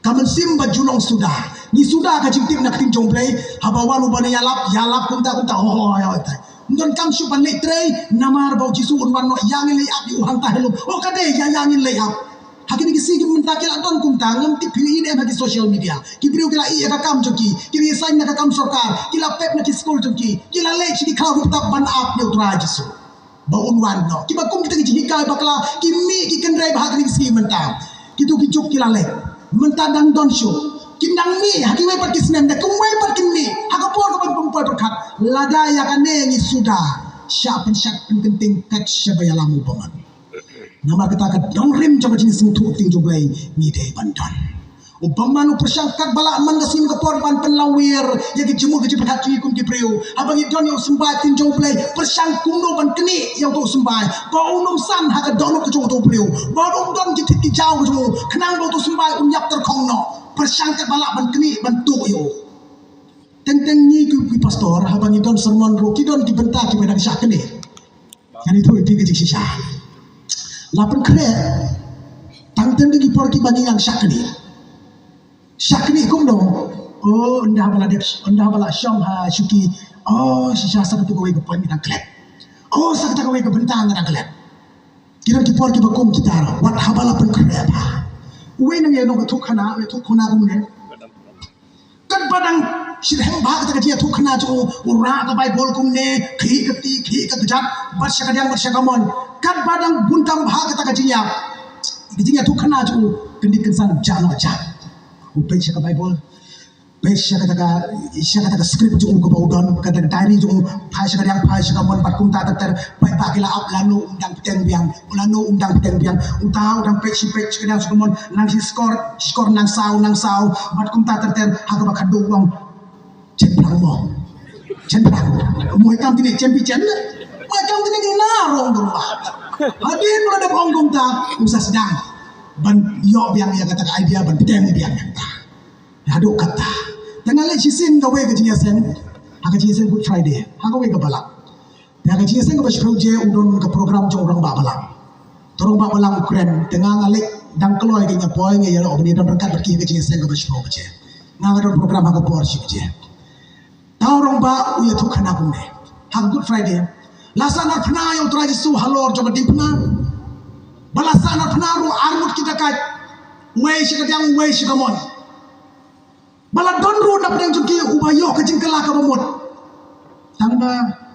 Ka mynsiem ba ju long suda. Ngi suda ka jingtip na ka ktien jong U Blei, haba wan u ban ïalap, ïalap kumta kumta, ho ho, ïa, ïa. Ym donkam shuh ban leh trei, namar ba U Jisu un wan noh, ïa ngin leit ap ïa u hangta hi lum. Oh, ka dei, ïa, ïa ngin leit ap. Ha kine ki sngi mynta ki la don kumta, ngam tip phi ïohi ne em ha ki social media. Ki briew ki la ïeh ïa ka kam jong ki, ki resign na ka kam sorkar, ki la pep na ki skul jong ki, ki la leit sha ki khlaw rooftop ban ap ïa U Trai Jisu. Ba un wan noh. Kiba kum kita ki jinghikai bakla, ki mih ki kynrei ba ha kine ki sngi mynta. Kito ki juk ki la leit. Mynta dang don shuh. Kin dang mih, ha kiwei pat ki snem, da kumwei pat kin mih. Ha ka por kaba ym poi pyrkhat. Lada ïa kane ngi suda. Shah pynshad pynkynting kat shaba ïalam u bymman. Namar kata ka nongrim jong ka jingsngewthuh ktien jong U Blei ngi dei ban don. U bymman u pyrshang katba lah man ka sngi ka por ban pynlawir ïa ki jingmut ki jingpyrkhat jong ngi kum ki briew. Haba ngi don ïa u symbai ktien jong U Blei, pyrshang kumno ban knieh ïa uto u symbai. Ba un ym san ha ka dohnud ka jong uto u briew. Ba un ym don ki thied ki jaw ka jong u. Khnang ba uto u symbai un ïap tyrkhong noh. Pyrshang katba lah ban knieh ban tuh ïa u. Teng teng ngi ki, ki pastor, haba ngi don sermon ruh, ki don ki bynta kiba dang shah knieh. Ngan ïathuh ïa phi ka jingshisha. La pynkhreh tang teng da ki por kiba ngi nang shah knieh. Shah knieh kumno? Oh, ynda ba la dep, ynda ba la shong ha shuki. Oh, shisha sa katu kawei ka point ngi dang klet. Oh, sa kata kawei ka bynta ngi dang klet. Ki don ki por kiba kum kita ruh. Wat haba la pynkhreh ba. Uwei nang ïa nong ka thuh khana, ïa thuh khana kumne. Katba dang shitrhem bha kata ka jingïathuh khana jong u, u rah ka Baibl kumne, khih ka kti, khih ka kjat, bad sha kadiang, bad sha kamon. Katba dang bun tam bha kata ka jingïa, ka jingïathuh khana jong u, kyndit kynsan jah noh jah. U peit sha ka Baibl, peit sha kata ka, sha kata ka script jong u kaba u don, kata ka diary jong u, phai sha kadiang, phai sha kamon, bad kumta ter ter, peit ba ki la ap lano um dang bteng biang. Lano um dang bteng biang. Uta u dang peit shi peit shi kadiang shi kamon, nang shi skor, shi skor nang saw, nang saw. Bad kumta ter ter, ha kaba khadduh u ong. Chen phrang mo. Chen phrang. Mo i kam kine chen phi chen. Mo i kam kine kine na rong dong ba. Hadien u la dep ong kumta, u sa sdang ban ïoh biang ïa kata ka idea ban bteng biang ïa kata. Haduh kata. Te nga leit shisien kawei ka jingïaseng. Ha ka jingïaseng Good Friday. Ha kawei ka balang. Te ha ka jingïaseng kaba shiphew je u don ka program jong u rangbah balang. Te u rangbah balang u kren, te nga nga leit dang kloi, ka nga poi nga ïaleh ban ïadon ryngkat bad ki ha ka jingïaseng kaba shiphew baje. Nga nga don program ha ka por shi baje. Te u rangbah u ïathuh khana kumne. Ha ka Good Friday. La sahnarphna ïa U Trai Jisu halor jong ka diengphna. Ba la sahnarphna ruh arngut kita kat. Uwei sha kadiang, uwei sha kamon. Ba la don ruh na pdeng jong ki uba ïoh ka jingkylla kaba mut. Tang ba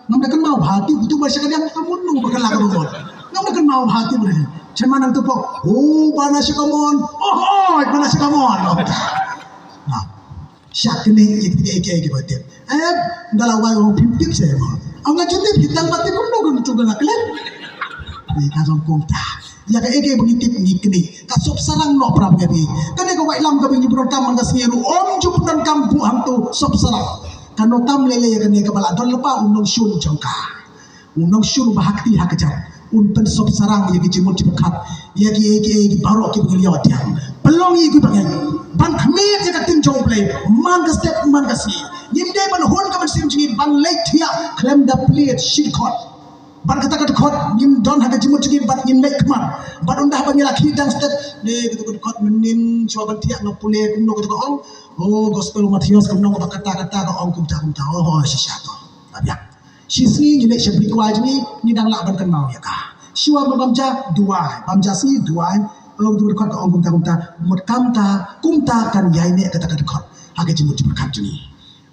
ngam da kynmaw bha, tu tu ba sha kadiang ka mut nu ba kylla kaba mut. Ngam da kynmaw bha tu ba. Chen ma nang tu pok. Oh, ba na sha kamon. Oh, oh, ba na sha kamon. Ha. Shah knieh ïa ki, ïa ki, ïa ki ba tip. Eh, da la wai ong phim tip se mo. Ong nga ju tip, tang ba tip kumno kumno tu ba la klet. Ni ka jong kumta. Ïa kaei kaei ba ngi tip ngi knieh. Ka sop sarang noh para bangeit. Kane ka waitlam kaba ngi pyndonkam man ka sngi ruh. Ym ju pyndonkam buh hangto sop sarang. Kano tam lele ïa kane kaba la don lypa u nongshun jong ka. U nongshun uba ha kti ha kjat un pynsop sarang ïa ki jingmut jingpyrkhat, ïa ki, ïa ki, ïa ki baroh kiba ngi ïoh diang. Pynlong ïa ki bangeit ban khmih ïa ka ktien jong U Blei man ka step man ka sngi. Ngim dei ban hun ka mynsiem jong ngi ban leit thiah khlem da plie shi dkhot. Bad kata ka dkhot ngim don ha ka jingmut jong ngi bad ngim leit khmat. Bad ynda haba ngi la khie dang step, ne kata ka dkhot mynnin shuwa ban thiah nga pule kumno kata ka ong. Oh, gospel u Mathaios kumno kata kata ka ong kumta kumta. Oh, shisha to. Ba biang. Shi sngi ngi leit sha bri kwai jong ngi, ngi dang lah ban kynmaw ïa ka. Shuwa ba bam ja duwai, bam ja sngi duwai. Oh, kata ka dkhot ka ong kumta kumta. Mut kumta, kumta kan ïaineh kata ka dkhot ha ka jingmut jingpyrkhat jong ngi.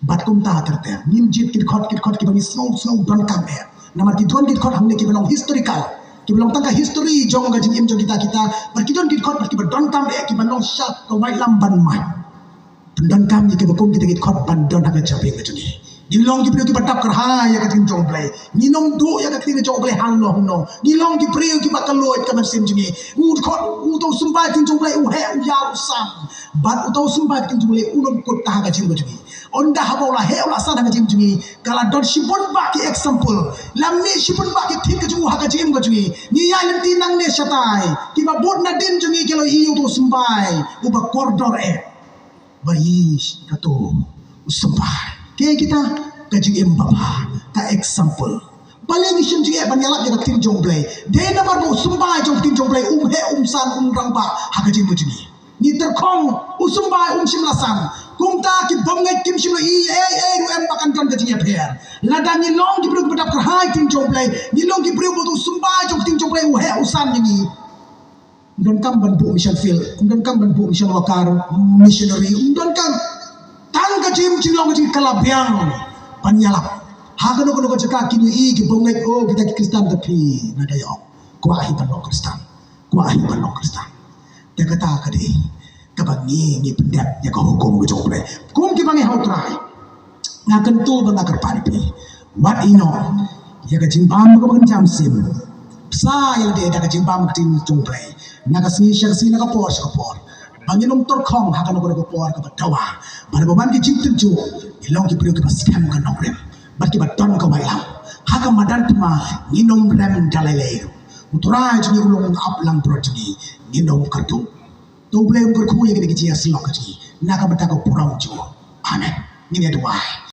Bad kumta ter ter ngim jied ki dkhot, ki dkhot kiba ngi sngew sngew donkam eh. Namar ki don ki dkhot hangne kiba long historical, kiba long tang ka history jong ka jingim jong kita kita. Bad ki don ki dkhot bad kiba donkam eh, kiba long sha ka waitlam ban mait. Pyndonkam ïa kiba kum kita ki dkhot ban don ha ka jabieng ka jong ngi. Ngi long ki briew kiba dap kyrhai ïa ka ktien jong U Blei. Ngin ym duh ïa ka ktien jong U Blei hangno hangno. Ngi long ki briew kiba kylluid ka mynsiem jong ngi. U dkhot, uto u symbai ktien jong U Blei u heh u ïa u san. Bad uto u symbai ktien jong U Blei un ym kut ha ka jingim ka jong ngi. Ynda haba u la heh u la san ha ka jingim jong ngi, ka la don shibun bah ki example. La mih shibun bah ki thik ka jong u ha ka jingim ka jong ngi. Ngi ïaid lynti nangne shatai. Kiba bud nadien jong ngi ki la ïohi ïa uto u symbai uba kordor eh. Ba ïohi kato u symbai. Kaei kita? Ka jingim babha, ka example. Balei ngi shim jingeh ban ïalap ïa ka ktien jong U Blei? Dei namar ba u symbai jong ka ktien jong U Blei um heh um san um rangbah ha ka jingim jong ngi. Ngi tyrkhong, u symbai um shym la san. Kumta ki bym ngeit kim shym la ïohi ei ei ruh em ba kan don ka jingïapher. Lada ngi long ki briew kiba dap kyrhai ktien jong U Blei, ngi long ki briew ba u symbai jong ka ktien jong U Blei u heh u san ïa ngi. Ym donkam ban buh mission field, ym donkam ban buh mission worker, missionary, ym donkam. Tang ka jingim jinglong ka jong ngi ka la biang ban ïalap. Ha kano kano ka jaka kin ïohi ki bym ngeit, oh, kita ki Khristan, te phi, nga da ïoh. Kwah hi ban long Khristan. Kwah hi ban long Khristan. Te kata ka dei kaba ngi, ngi pyndep ïa ka hukum ka jong U Blei. Kum kiba ngi ha U Trai. Nga kyntu bad nga kyrpad ïa phi. Wat ïehnoh ïa ka jingbam kaba kynja mynsiem. Bsa ïa lade da ka jingbam ka ktien jong U Blei. Na ka sngi sha ka sngi, na ka por sha ka por. Ba ngin ym tyrkhong ha kano kano ka por kaba dawa. Bad ba ban ki jingtynjuh, ngi long ki briew kiba skhem ka nongrim bad kiba don ka waitlam. Ha ka madan thma ngin ym rem da lei lei ruh. U Trai jong ngi u long u ap lang brot jong ngi. Ngin ym kyrduh. To U Blei un kyrkhu ïa kine ki jingïasyllok ka jong ngi na ka bynta ka burom jong u. Amen. Ngin ïa duwai.